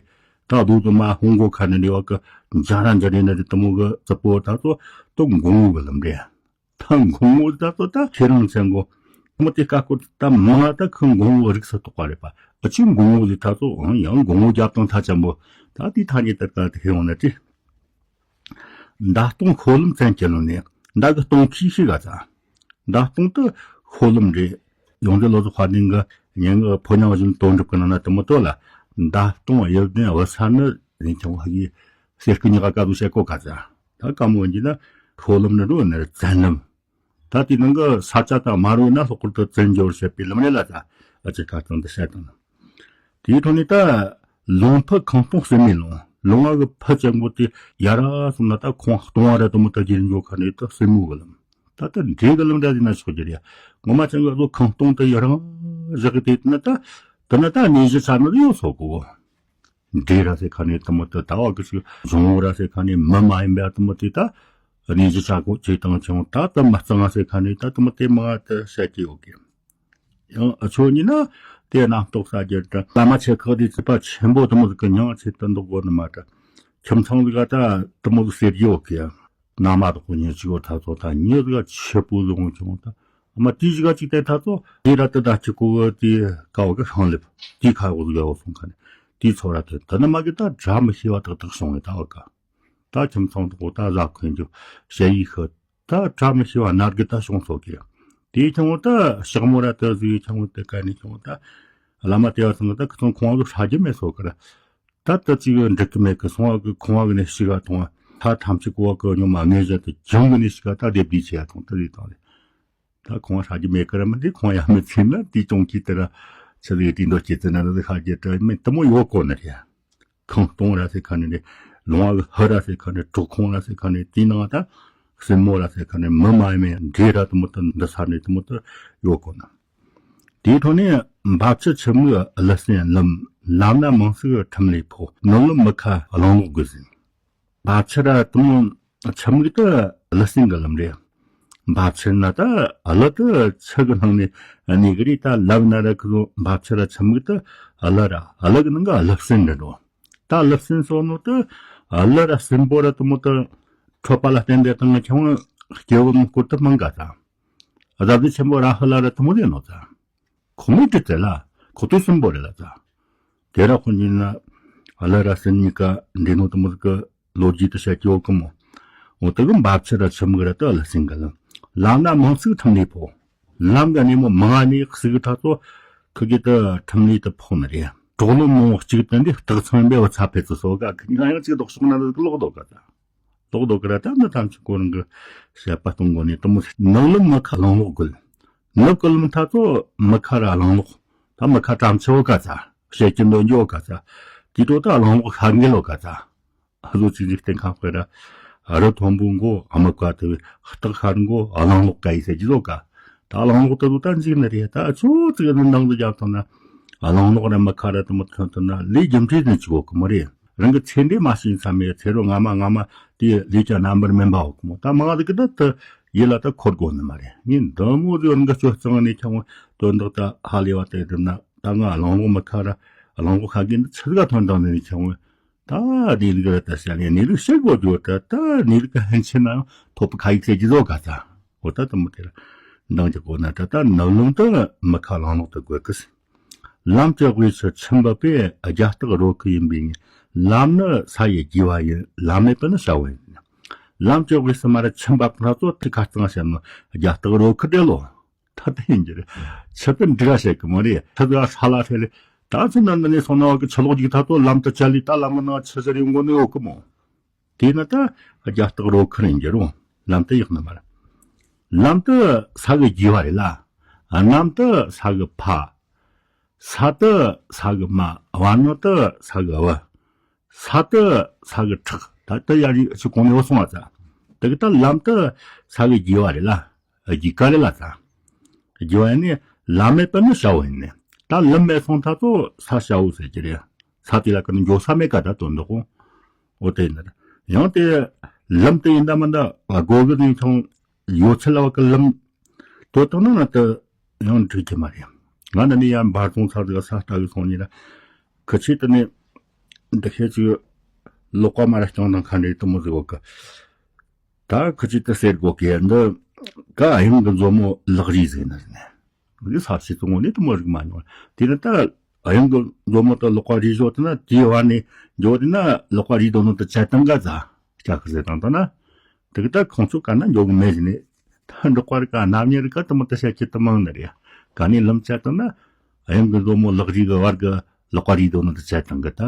ད་རྡོ་དུ་མ་ཧོང་གོ་ཁ་ནི་ལེ་བ་ཀི། འཇའ་ར་འཇའ་རེ་ནི་རེ་དུ་མོ་གི་རྩུབ་པོ་ད་ཚོ་དུ་འགོང་བོ་གི་ལམ་རེད། ད་འགོང་བོ་ད་ཚོ་ད་ཁྱེད་རང་ཚན་གོ། དུ་མོ་དེ་ཀ་ཀོ་ད་མ་ད་ཁི་འགོང་བོ་རིགས་སུ་གཏོགས་པ་རེད་པ། ཨ་ཅི་འགོང་བོ་དེ་ད་ཚོ་ཨང་ཡང་འགོང་བོ་རྒྱབ་དང་ཐ་ཆེན་པོ། ད་དེ་ཐ་ཉེ་ད་ད་དེ་ཧེ་ཡོང་ན་ཅི། མདའ་སྟོང་ཤོ་ལམ་བཙན་གྱི་ལོ་ནས་མདའ་གི་སྟོང་ཁྱི་ཤི་ག་ཚ། མདའ་སྟོང་དུ་ཤོ་ལམ་རེད། ཡོངས་འཛིན་བློ་བཟང་དཔལ་ལྡན་གྱི་སྙན་ངག་ཕོ་ཉ་བཞིན་དོན་གྲུབ་ཀྱི་ནང་ན་དུ་མོ་ཏོ་ལ། མདའ་སྟོང་དབྱིབས་ལྡན་བུ་ཚ་ནི་རིན་ཆུང་བ་ཡི་གསེར་སྐུ་ཉག་ག་དུ་བཤད་གོ་ག་ཚ། ད་ཀ་མོ་འདི་ན་ཤོ་ལམ་ནི་རོ་ནི་བཙན་ལམ། ད་དེའི་ནང་གི་ས་ཆ་དང་དམར་བོ་ན་ལྷག་པར་དུ་བཙན་འབྱོར་བྱེད་པའི་ལམ་རེད་ལ་ད། ཨ་ཅེ་ཁ་ཚང་དུ་བཤད་དང་། དེའི་ཐོག་ནས་ད་ལུང་ཕུ་ཁང་སྟོང་སྲིན་མོའི་ལུང་། ལུང་བ་གི་ཕུ་ཅན་པོ་དེ་ཡ་ར་སོང་ན་ད་ཁོང་སྟོང་བ་ར་དུ་མོ་ད་རྒྱུན་འཇོག་ཁ་ནས་ད་སྲིན་མོ་གི་ལམ། ད་ལྟ་འདྲེ་གི་ལམ་འདྲ་ཟིན་ན་ཆོག་རྒྱུ་རེད། ངོ་མ་ཅན་གི་ལོ་ཁང་སྟོང་དུ་ཡ་རང་བཞག་གི་དེ་ན་ད། དེ་ན་ད་གནས་གཞི་ཆ་ནི་ཡོད་སོག་གོ། འདྲེ་ར་ཟེར་ཁ་ནས་དུ་མོ་དུ་ད་བ་གི་ཞིག་འབྱུང་བོ་ར་ཟེར་ཁ་ནས་མི་མ་ཡིན་པ་དུ་མོ་དེ་ད་གནས་གཞི་ཆ་གོ་ཅེས་དང་ཆུང་ད་དུ་མི་གཙང་ཟེར་ཁ་ནས་ད་དུ་མོ་དེ་མ་དུ་བཤད་ཀྱི་ཡོད་གི། ཡང་ཨ་ཆོ་ཉིད་ན་དེ་རྣམ་རྟོག་ས་རྒྱུ་དང་བླ་མ་ཆེ་ཁག་དེ་ཚིག་པ་ཆེན་པོ་དུ་མོ་ཟིག་གི་མྱང་ཆེད་དུ་འདོགས་དགོས་ནི་མ་ད། ཁྱིམ་ཚང་ཟིག་ག་ད་དུ་མོ་ཟིག་ཟེར་རྒྱུ་ཡོད་གི། ན་མ་དག་པོ་ཉེ་ཆིག་ཡོད་ཐ་ཚོ་ད་ཉེ་ཟིག་ཆེ་པོ་ཟིག་འོང་ཆུང་ད། ཨ་མ་དེ་ཞིག་ག་ཅིག་དེ་ཐ་ཚོ་དེ་ར་དེ་ད་ཅིག་གོ་བ་དེ་ཀ་བ་ག་ཤང་ལེབ་དེ་ཁ་བོ་ཟིག་ཡོད་སོང་ཁ་ནས་དེ་ཚོ་ར་དེ་ད་ན་མ་གི་ད་གྲ་མི་ཤེས་བ་ཏག་ཏག་སོང་བས་ད་བ་ག། ད་ཁྱིམ་ཚང་དག་པོ་ད་བཟའ་འཁོན་རྒྱུ་ཞ་ཡི་ཤི་ད་གྲ་མི་ཤེས་བ་ནར་གི་ད་བྱུང་སོ་གི། དེ་ཆུང་བོ་ད་ཞག་མོ་ར་དེ་ཟིག་ཆུང་བོ་དེ་ཀ་ནས་ཆུང་བོ་ད་བླ་མ་དེ་བ་ཚང་གི་ད་ཁི་ཚང་ཁོང་བ་ཟིག་ཧྲ་རྒྱུ་མེད་སོ་གི་ར། ད་ལྟ་ཅིག་འགྲིག་གི་མེད་གི་སོང་བ་གི་ཁོང་བ་གི་ནས་ཤི་ག་ཐོང་བ་ད་ཐམས་ཅད་གོ་བ་གི་ཉོ་མ་ངེས་བཞིན་དུ་ཇང་གི་ནས་ཤི་ག་ད་སྡེབ་སྡིག་ཆེ་ཡ་ཐོང་ད་རེད་ཐོང་རེད། ད་ཁོང་བ་ཧྲ་རྒྱུ་མེད་གི་ར་མི་འདི་ཁོང་ཡ་མི་ཚེ་ན་དེ་ཅུང་གི་དེ་ར་ཆི་ཟིག་དེ་འདོད་སྐྱེ་ཙི་ན་ར་ཧ་རྒྱུ་དྲ་མེད་དུ་མོ་ཡོད་གོ་ནི་རེད། ཁང་སྟོང་ར་ཟེར་ཁ་ནི་རེད། ལུང་བ་གི་ཧི་ར་ཟེར་ཁ་ནི་གྲོག་ཁོང་ར་ཟེར་ཁ་ནི་དེ་ནང་ད་སྲིན་མོ་ར་ཟེར་ཁ་ནི་མི་མ་ཡིན་མེད་འདྲེ་ར་དུ་མོ་དུ་འདི་ས་ནི་དུ་མོ་དུ་ཡོད་གོ་ནི། དེའི་ཐོག་ནས་འབབ་ཆུ་ཆུ་མིག་ཀླུ་སྲིན་ལམ། ལམ་སྣ་མིང་ཚིག་ཁྲིམས་ལས་ཕོག་ནོར་ལམ་མི་ཁ་གླང་ལོག་དགོས་ཟིན། འབབ་ཆུ་ར་དུ་མོ་ཆུ་མིག་དུ་ཀླུ་སྲིན་གི་ལམ་རེད། འབབ་ཆུ་ན་ད་ཀླུ་དུ་ཆུ་གི་ནང་ནས་གནས་གི་རེད། ད་ལབ་ན་ར་ཁི་ལོ་འབབ་ཆུ་ར་ཆུ་མིག་དུ་ཀླུ་ར་ཀླུ་གི་ནང་གི་ཀླུ་སྲིན་རེད་འགྲོ། ད་ཀླུ་སྲིན་སོགས་ནོ་དུ་ཀླུ་ར་སྲིན་པོ་ར་དུ་མོ་དུ་ཁྲོད་པ་ལ་བརྟེན་ཏེ་དང་ཆུང་སྐྱེ་བོ་སྐོར་དུ་མང་ག་ད། རྫ་བདུད་ཆེན་པོ་ར་ཧུ་ལ་ར་དུ་མོ་རེད་ནོ་ད། ཁོ་མོའི་དྲི་དེ་ལ་ཁོ་ཏོ་སྲིན་པོ་རེད་ལ་ད། དེ་ར་ཁོ་ཉིད་ན་ཀླུ་ར་སྲིན་གཉིས་ཀ་འདྲེ་ནོ་དུ་མོ་གི་ལོ་རྒྱུས་དུ་བཤད་ཀྱི་ཡོད་གི་མོ། འོ་དེ་གི་འབབ་ཆུ་ར་ཆུ་མིག་ར་དུ་ཀླུ་སྲིན་གི་ལམ། ལམ་སྣ་མིང་ཚིག་ཁྲིམས་ལས་ཕོག་ལམ་གི་གནས་མོ་མང་ནས་ཟིག་གི་ཐ་ཚོ་ཁི་གི་དུ་ཁྲིམས་ལས་དུ་ཕོག་ནི་རེད། གྲོག་ལོ་མང་བོ་གཅིག་དུ་འདི་སྟག་ཚང་པའི་བུ་ཚ་ཕེ་ཚུ་སོ་ག་ཁི་ང་ཡང་གཅིག་ལྡོག་ཤོག་ན་ཟིག་ལོག་ལྡོག་ག་ད། ལོག་ལྡོག་གི་ར་ད་འདི་ཐམས་ཅད་ཁོ་རང་གི་བཤད་པ་གཏོང་དགོས་ནས་དུ་མོ་ནགས་ལམ་མི་ཁ་གླང་ལོག་དགོས། ནགས་ཀྱི་ལམ་ཐ་ཚོ་མི་ཁ་ར་གླང་ལོག་ད་མི་ཁ་གྲམ་ཆེ་བོ་ག་ཚ། བཤད་ཀྱི་འདོན་རྒྱུ་ག་ཚ། དེ་དོ་ད་གླང་ལོག་ཤར་འགེལ་ལོ་ག་ཚ། བཟོ་ཅིག་འཇིག་རྟེན་ཁམས་དཔེ་ར། རི་མཐོན་པོའི་མགོ་དམག་ག་དེ་བའི་སྟག་ཤར་མགོ་གླང་ལོག་ག་ཡི་ཟེར་གྱི་ལོ་ག་ད་གླང་ལོག་ད་དུ་ད་འཇིག་ནི་རེད། ད་ཆོ་ཙིག་ནི་ནང་དུ་རྒྱབ་ཐོན་ན། གླང་ལོག་ར་མི་ཁ་ར་དུ་མི་ཐོན་ཐོན་ན་ལས་རྒྱུ་འབྲས་ནི་ཅིག་གོ་གི་མ་རེད། རང་གི་ཚེ་འདས་མ་ཤེས་ཙམ་མེད། ཚེ་རབས་སྔ་མ་སྔ་མ་དེ་ལས་ཀྱང་རྣམ་པར་སྨིན་པའོ་གི་མོ། ད་མང་ཟིག་གི་ད་དུ་ཡིད་ལ་ད་འཁོར་དགོས་ནི་མ་རེད། ངས་འདི་མོ་ཟིག་རང་གི་སྤྱོད་གཙང་ནས་ཁྱེད་མོ་དོན་དག་ད་ཧ་ལས་པ་དེ་བསྒྲུབ་ན། ད་ང་གླང་ལོག་མི་ཁ་ར་གླང་ལོག་ཁ་གི་འདི་ཆི་ཟིག་ཐོན་དང་ནི་ཁྱེད་མོ། ད་གནས་ལུགས་ར་ད་བཤད་ནས་གནས་ལུགས་བཤད་དགོས་རྒྱུ་ད། ད་གནས་ལུགས་ཀྱི་ཕན་ཆད་ན་ཡང་ཐོབ་པའི་ཁ་ཡིག་ཟེར་གྱི་ཡོད་ག་ད། འོ་ད་དུ་མོ་དེ་ར་འདང་རྒྱག་དགོས་ན་ད། ད་ནམ་ལུང་དུ་མི་ཁ་གླང་ལོག་ཏུ་དགོས་ཀི་ཟེར། ལམ་གྱི་དབུས་སུ་ཆུ་འབབ་པས། རྒྱ་སྟག་རོ་ཁུར་ཡིན་པས་ངེས། ལམ་ནི་ས་ཡི་རྒྱས་པ་ཡིན། ལམ་མེད་པར་ནི་བྱ་བ་ཡིན། ལམ་གྱི་དབུས་སུ་མར་ཆུ་འབབ་ན་ཚོ་དེ་ཁ་གཙང་བཤད་ནོ་རྒྱ་སྟག་རོ་ཁུར་དེ་ལོ། ད་དེ་ཡིན་གྱི་རེད། ཆུ་དེ་འགྲིག་ག་བཤད་གི་མོ་རེད། ཆུ་དེ་ས་ལ་ཧྲེ་ལེ། ད་ཚོ་ན་འདི་ནས་སོང་ན་བ་གི་ཆུ་ལོག་ཅིག་ད་ཚོ་ལམ་དུ་བཅད་ལི་ད་ལམ་གི་ནང་ཆུ་ཟེར་ཡོང་གོ་ནི་ཡོད་གི་མོ། དེས་ན་ད་རྒྱ་སྟག་རོ་ཁུར་ཡིན་གྱི་རུང་ལམ་དུ་ཡག་ནི་མ་རེད། ལམ་དུ་ས་གི་རྒྱས་པ་རེད་ལ། གནམ་དུ་ས་གི་ཕ། ས་དུ་ས་གི་མ། བར་སྣང་དུ་ས་གི་བུ། ས་དུ་ས་གི་ཁྲག། ད་ལྟ་ཡར་རི་ཆུ་གོང་ནས་འོ་སོང་བ་ཙ། དེ་གི་ད་ལམ་དུ་ས་གི་རྒྱས་པ་རེད་ལ། རྒྱས་ཀ་རེད་ལ་ཙ། རྒྱས་པ་ནི་ལམ་མེད་པ་ནི་བྱ་བ་ཡིན་ནི། ད་ལམ་མེད་སོང་ད་ཚོ་ས་བྱ་བོ་ཟེར་གྱི་རེད། ས་དེ་ལ་ཀི་ནི་འགྱོ་ས་མེད་ཀ་ད་དོན་དུ་གོ། འོ་དེ་ཡིན་ན་ཡང་དེ་ལམ་དེ་ཡིན་ད་མིན་ད་སྒོ་གི་ནས་ཁྱོང་ཡོད་ཚད་ལ་བ་གི་ལམ་དོ་དང་ན་ན་དུ་ཡང་འགྲིག་གི་མ་རེད། ང་འདི་ནས་ཡར་འབར་རྫོང་ཚར་ཟིག་ས་ལྟ་གི་སོང་ཉིན་ལ་ཁི་ཆེ་དེ་ནས་འདི་ཤེད་ཅིག་ལོག་པ་མ་ར་རྐྱང་དང་ཁ་འདྲེ་དུ་མོ་ཟིག་བ་གི། ད་ཁི་ཆེ་དེ་ཟེར་གོ་གི་འདི་ཀ་གཡང་གི་མཛོ་མོ་ལག་རིས་ཟིག་ན་ཟིག་ནས། འདི་ས་ཕྱི་ཙུང་ངོ་ནས་དུ་མོ་རིག་མ་མྱོང་། དེ་ནི་ད་གཡང་གི་མཛོ་མོ་དུ་ལོག་པ་རིས་བཟོ་དུ་ན་དེའི་བར་ནས་འགྱོ་དུ་ན་ལོག་པ་རིས་དོ་ནོ་དུ་ཆད་དང་ག་ཟ་སྐྱ་ཁི་ཟེར་དང་དུ་ན། དེ་གི་ད་ཁོང་ཚོ་ག་ན་འགྱོ་གི་མེད་ཟིན་ནས། ད་འབྲོག་པ་རིག་ག་གནམ་ཉེ་རིག་ག་དུ་མོ་དུ་བཤད་ཀྱི་དུ་མང་ནི་རེད། ག་ནས་ལམ་ཆད་དང་ན་གཡང་གི་མཛོ་མོ་ལག་རིས་གི་བར་གི་ལོག་པ་རིས་དོ་ནོ་དུ་ཆད་དང་གི་ད་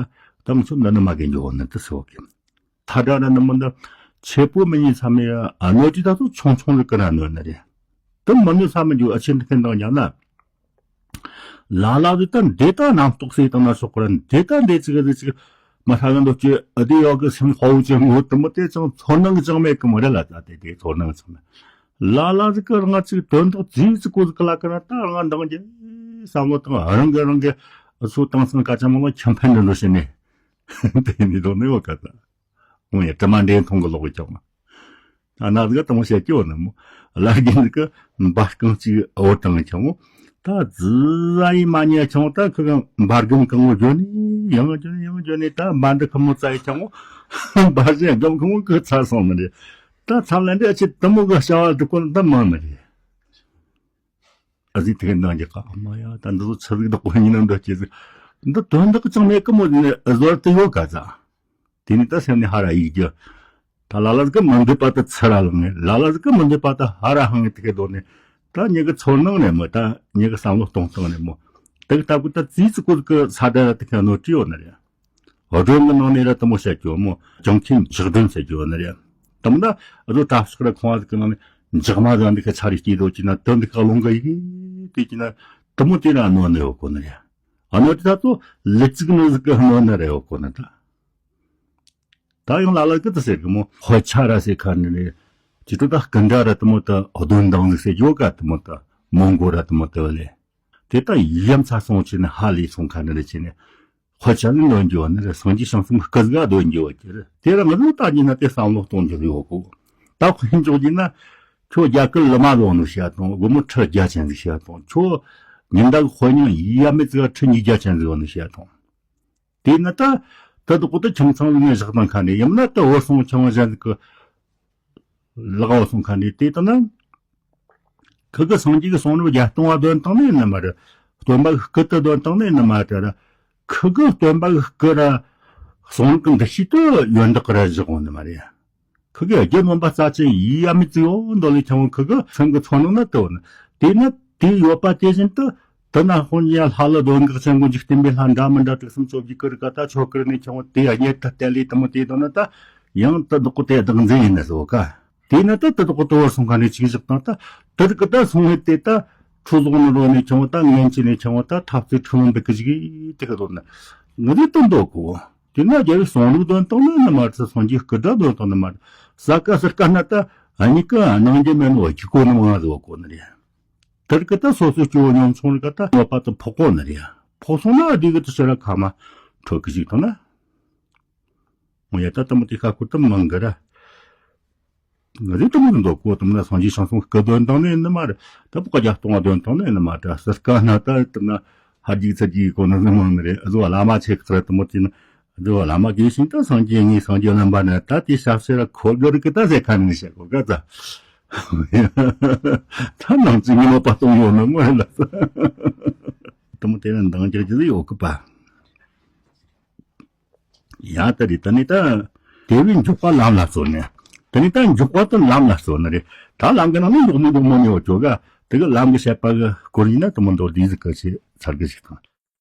དུ་མོ་ཚོ་འདི་ནི་མ་གི་འགྱོ་ནི་དུ་སོ་གི། ཐ་དྲ་ར་ནི་མི་འདི་ཆེ་པོ་མི་ཉིད་ཚ་མི་ཨ་ནོ་ཅི་ད་ཚོ་ཆུང་ཆུང་རི་ཀི་ར་ནོ་ནི་རེད། དུ་མི་ནོ་ཚ་མི་རྒྱུ་ཨ་ཆེན་དུ་ཁེན་དང་ཉག་ན། ལ་ལ་དུ་ད་འདི་ད་རྣམ་རྟོག་སེ་དང་ན་སོག་གི་ར་འདི་ད་འདི་ཅི་གི་རི་ཅི་གི་མ་ཧྲ་གི་འདོ་ཅི་ཨ་དེ་ཡོ་གི་སེམས་ཧོ་ཅི་ངོ་དུ་མི་དེ་ཅང་ཚོར་སྣང་གི་ཅང་མེད་གི་མོ་རེད་ལ། ད་དེ་དེ་ཚོར་སྣང་གི་ཅང་མེད། ལ་ལ་ཟིག་གི་རང་ཅིག་དོན་དག་ཅི་ཅི་གོ་ཟིག་གི་ལ་ཀི་ར་ད་རང་འདང་རྒྱལ་བསམ་བློ་དང་རང་གི་རང་གི་ཨ་ཚོ་དང་སང་ཀ་ཅང་མ་ལ་ཁྱམ་ཕན་འདི་འདྲ་བྱས་ནས། དེ་ནི་དོ་ནི་ཡོད་ག་ད། འོ་ཡ་དྲི་མ་འདྲེན་ཐོང་གི་ལོག་གི་ཀྱང་མ། ཨ་ན་ཟིག་དང་བཤད་ཀྱི་ཡོད་ནི་མོ། བླ་རྒན་ཟིག་གི་འབར་རྐང་གཅིག་འོ་དང་ཀྱང་མོ། ད་ཛི་ཨ་ཡི་མ་ཉལ་ཀྱང་ད་ཁི་གི་འབར་རྒན་གང་མོ་འགྱོ་ནི་ཡང་འགྱོ་ནི་ཡང་འགྱོ་ནི་ད་འབར་འདི་ཁི་མོ་ཙ་ཡི་ཀྱང་མོ། འབར་ཟེ་རྒན་ཁི་མོ་གི་ཚ་སོང་ནི་རེད། ད་ཚ་ལན་འདི་ཨ་ཆི་དུ་མོ་གི་བྱ་བ་འདི་ཀོ་ད་མང་ནི་རེད། ཨ་ཟི་དེ་ག་འདང་རྒྱག་ག་ཨ་མ་ཡ་ད་འདི་ཚོ་ཆི་ཟིག་འདི་ཀོ་ཡིན་ན་འདི་ཅི་ཟིག་འདི་དོན་དག་ཅང་མེད་ཀི་མོ་ནི་ཨ་ཟོར་དུ་ཡོད་ག་ཙ། དེ་ནི་ད་སེམས་ནི་ཧ་ར་ཡིག་རྒྱུ། ད་ལ་ལ་ཟིག་གི་མི་འདོད་པ་ད་ཚུར་ར་ལངས་ངེ་ལ་ལ་ཟིག་གི་མི་འདོད་པ་ད་ཧ་ར་ཧང་ངེ་དེ་ག་དོ་ནི། ད་ཉི་གི་ཚོར་སྣང་ནས་མོ་ད་ཉི་གི་བསམ་བློ་གཏོང་སྟངས་ནས་མོ། དེ་གི་ལྟ་བུ་ད་ཙི་ཙི་ཀོ་ཟིག་གི་ས་ད་ར་དེ་ག་ནོ་ཅི་ཡོད་ནི་རེད། སྒྲོན་གི་ནང་ནས་ར་དུ་མོ་བཤད་རྒྱུ་མོ་ཅང་ཁྱིམ་ཆག་སྒྲོན་ཟེར་རྒྱུ་ནི་རེད། དམ་ད་རོ་གྲྭ་ཤག་ར་ཁོང་བ་ཟིག་གི་ནང་ནས་འཇག་མ་ཟ་འདི་ག་ཆ་རི་སྐྱིད་དོ་ཅི་ན་དོན་འདི་ག་ལོང་ག་ཡི་གེ་དེ་ཅི་ན་དུ་མོ་དེ་ར་ནོ་ནི་ཡོད་གོ་ནི་རེད། ཨ་ནོ་དེ་ད་ཚོ་ལི་ཙིག་ནོ་ཟིག་གི་ནོ་ནི་རེད་ཡོད་གོ་ནི་ད། ད་ཡང་ལ་ལ་གི་དུ་ཟེར་གི་མོ་ཧོ་ཆ་ར་ཟེར་ཁ་ནི་རེད། ཅི་ཏུ་ད་སྐུ་འདྲ་ར་དུ་མོ་ད་གདོན་མདངས་ཟིག་ཟེར་རྒྱུ་ག་དུ་མོ་ད་མོང་གོ་ར་དུ་མོ་ད་ལེ། དེ་ད་ཡ་མཚར་སོང་ཅི་ནི་ཧ་ལས་སོང་ཁ་ནི་རེད་ཅི་ནི། དཔེ་ཆ་ནི་འདོན་རྒྱུ་བ་ནི་རེད། སངས་རྒྱས་བྱང་སེམས་སྐུ་ཟིག་འདོན་རྒྱུ་བ་ཅི་རེད། དེ་ར་ང་ཚོ་ལྟ་རྒྱུ་ན་དེ་བསམ་བློ་གཏོང་རྒྱུ་ཡོད་གོ། ད་དཔེ་འཇོག་རྒྱུ་ན། ཁྱོད་རྒྱ་གར་ལི་མ་ལོ་ནུ་བཤད་དང་། དགོང་མོ་ཁྲི་བརྒྱ་ཅན་ཟིག་བཤད་དང་། ཁྱོད་ཉིན་ཟླ་གི་དཔེ་རྙིང་ཡ་མེད་ཙིག་ཁྲི་ཉིས་བརྒྱ་ཅན་ཟིག་ཡོད་ནི་བཤད་དང་། དེ་ནི་ད་ད་དུ་གོ་ད་ཁྱིམ་ཚང་ལ་ངས་བཞག་དང་ཁ་ནས་ཡིན་ན་ད་བོར་སོང་ཁྱིམ་བཞག་གི་ལག་བ་སོང་ཁ་ནས་དེ་ལྟ་ན། ཁི་གི་སངས་རྒྱས་ཀྱི་གསུང་རབ་བརྒྱད་སྟོང་བ་འདོན་སྟངས་ནི་ཡིན་ནི་མ་རེད། སྟོན་པ་གི་སྐུ་དུ་འདོན་སྟངས་ནི་ཡིན་ནི་མ་རེད། ཁི་གི་སྟོན་པ་གི་སྐུ་ར་གསུང་རབ་ཀྱི་འདུ་ཤེས་དུ་ཡོན་བདག་གི་ར་བཞག་འོང་ནི་མ་རེད། ཁི་གི་རྒྱུ་ནོམ་པ་རྩ་ཆེན་ཡིད་ཡ་མི་བརྩི་ཡོད་འདོད་ལས་ཀྱང་ཁི་གི་སེམས་ཀྱི་ཚོར་སྣང་ན་དུ་བ་ནི། དེ་ནི་དེ་ཡོད་པ་དེ་བཞིན་དུ་དུ་ན་ཧོན་ཡ་ལྷ་ལ་གདོན་བགེགས་ཆེན་པོ་འཇིག་རྟེན་པའི་ལྷ་འདྲ་མི་འདྲ་དྲུག་གསུམ་བཅོ་བརྒྱད་ཀི་རི་ཀ་ད་ཆོ་ཀི་རི་ནས་ཀྱང་དེ་ཡ་ཉེར་ཐ་བལྟས་ལས་དུ་མོ་དེ་དོ་ན་ད་ཡང་དུ་བདག་པོ་དེ་བདག་འཛིན་ཡིན་ན་ཟོ་ཀ། དེ་ནི་ད་དུ་བདག་པོ་དུ་བར་སོང་ཁ་ནས་ཅིག་བཞག་དང་ད་དུ་རིག་གི་ད་སོང་བས་དེ་ད་ཁྲུ་ལོག་ནི་རོ་ནས་ཀྱང་ད་ངན་ཅི་ནས་ཀྱང་ད་ཐབ་རྩེ་ཁྲུ་མོ་འབིག་གི་ཅིག་དེ་ག་དོ་ན་ངི་དེ་དུ་འདོད་གོ། དེ་ན་རྒྱལ་བའི་གསུང་རབ་འདོན་སྟངས་ནི་ནི་མ་རེད། སངས་རྒྱས་སྐུ་འདྲ་འདོན་སྟངས་ནི་མ་རེད། ས་ཀ་ཟུར་ཀ་ན་ད་གཉིས་ཀ་སྣང་རྒྱུ་མེད་ནོ་གི་གོ་ནི་མང་ཟིག་གོ་ནི་རེད། དེར་ཀི་ད་སོ་སོའི་སྐྱེ་བོ་ཉམ་ཆུང་རིགས་ཀ་ད་ནོ་པ་ད་ཕོག་གོ་ནི་རེད། ཕོག་སོང་ན་དེ་གི་ད་ཕྱི་ར་ཁ་མ་འཕྲོད་གི་ཞིག་དང་ན། ངོ་ཡ་ད་དེ་མོ་དེ་ཤ་ཁུར་དེ་མང་གི་ར། ང་ཚོས་དེ་མོ་དེ་འདོད་གོ་དེ་མོ་ན་སངས་རྒྱས་ཆོས་སྲུང་སྐུ་འདོན་དང་ནི་ནི་མ་རེད། ད་བོད་རྒྱལ་གཏོང་བ་འདོན་དང་ནི་ནི་མ་རེད། ཟུར་ཀ་ན་ད་དེ་ན་ཧ་རྒྱུག་ཚ་རྒྱུག་གོ་ནི་ནི་མང་ནི་རེད། ཨ་ཟོ་བླ་མ་ཆེ་ཁག་རེད། དེ་མོ་དེ་ན་ཨ་ཟོ་བླ་མ་དགེ་ཞིང་ད་སངས་རྒྱས་ངའི་སངས་རྒྱས་རྣམ་པ་ནི་ད་དེ་ཞབས་ཕྱི་ར་འཁོར་གི་རིགས་ཀྱི་ད་ཟེར་ཁ་ནི་ནི་བཤད་གོ་ག་ད། ད་ནང་ཚིག་ངན་པ་གཏོང་ཡོང་ནི་མ་རེད་ལ། དེ་མོ་དེ་ན་འདང་རྒྱག་རྒྱུ་ཡོད་གི་པ། ཡ་ད་རེད། ད་ནི་ད་དེ་བས་མགྱོགས་པ་ལམ་ལ་བརྩོན་ནས། ད་ནི་ད་མགྱོགས་པ་དེ་ལམ་ལ་བརྩོན་ནི་རེད། ད་ལམ་གི་ནང་ནས་མགྱོགས་མོ་མགྱོགས་མོ་ནས་འོ་ཅོ་ག་དེ་གི་ལམ་གི་བཤད་པ་གི་སྐོར་ཡིན་ན་དེ་མོ་མདོར་བསྡུས་ཟིག་གི་ཆེ་ཚར་གི་ཞིག་དང་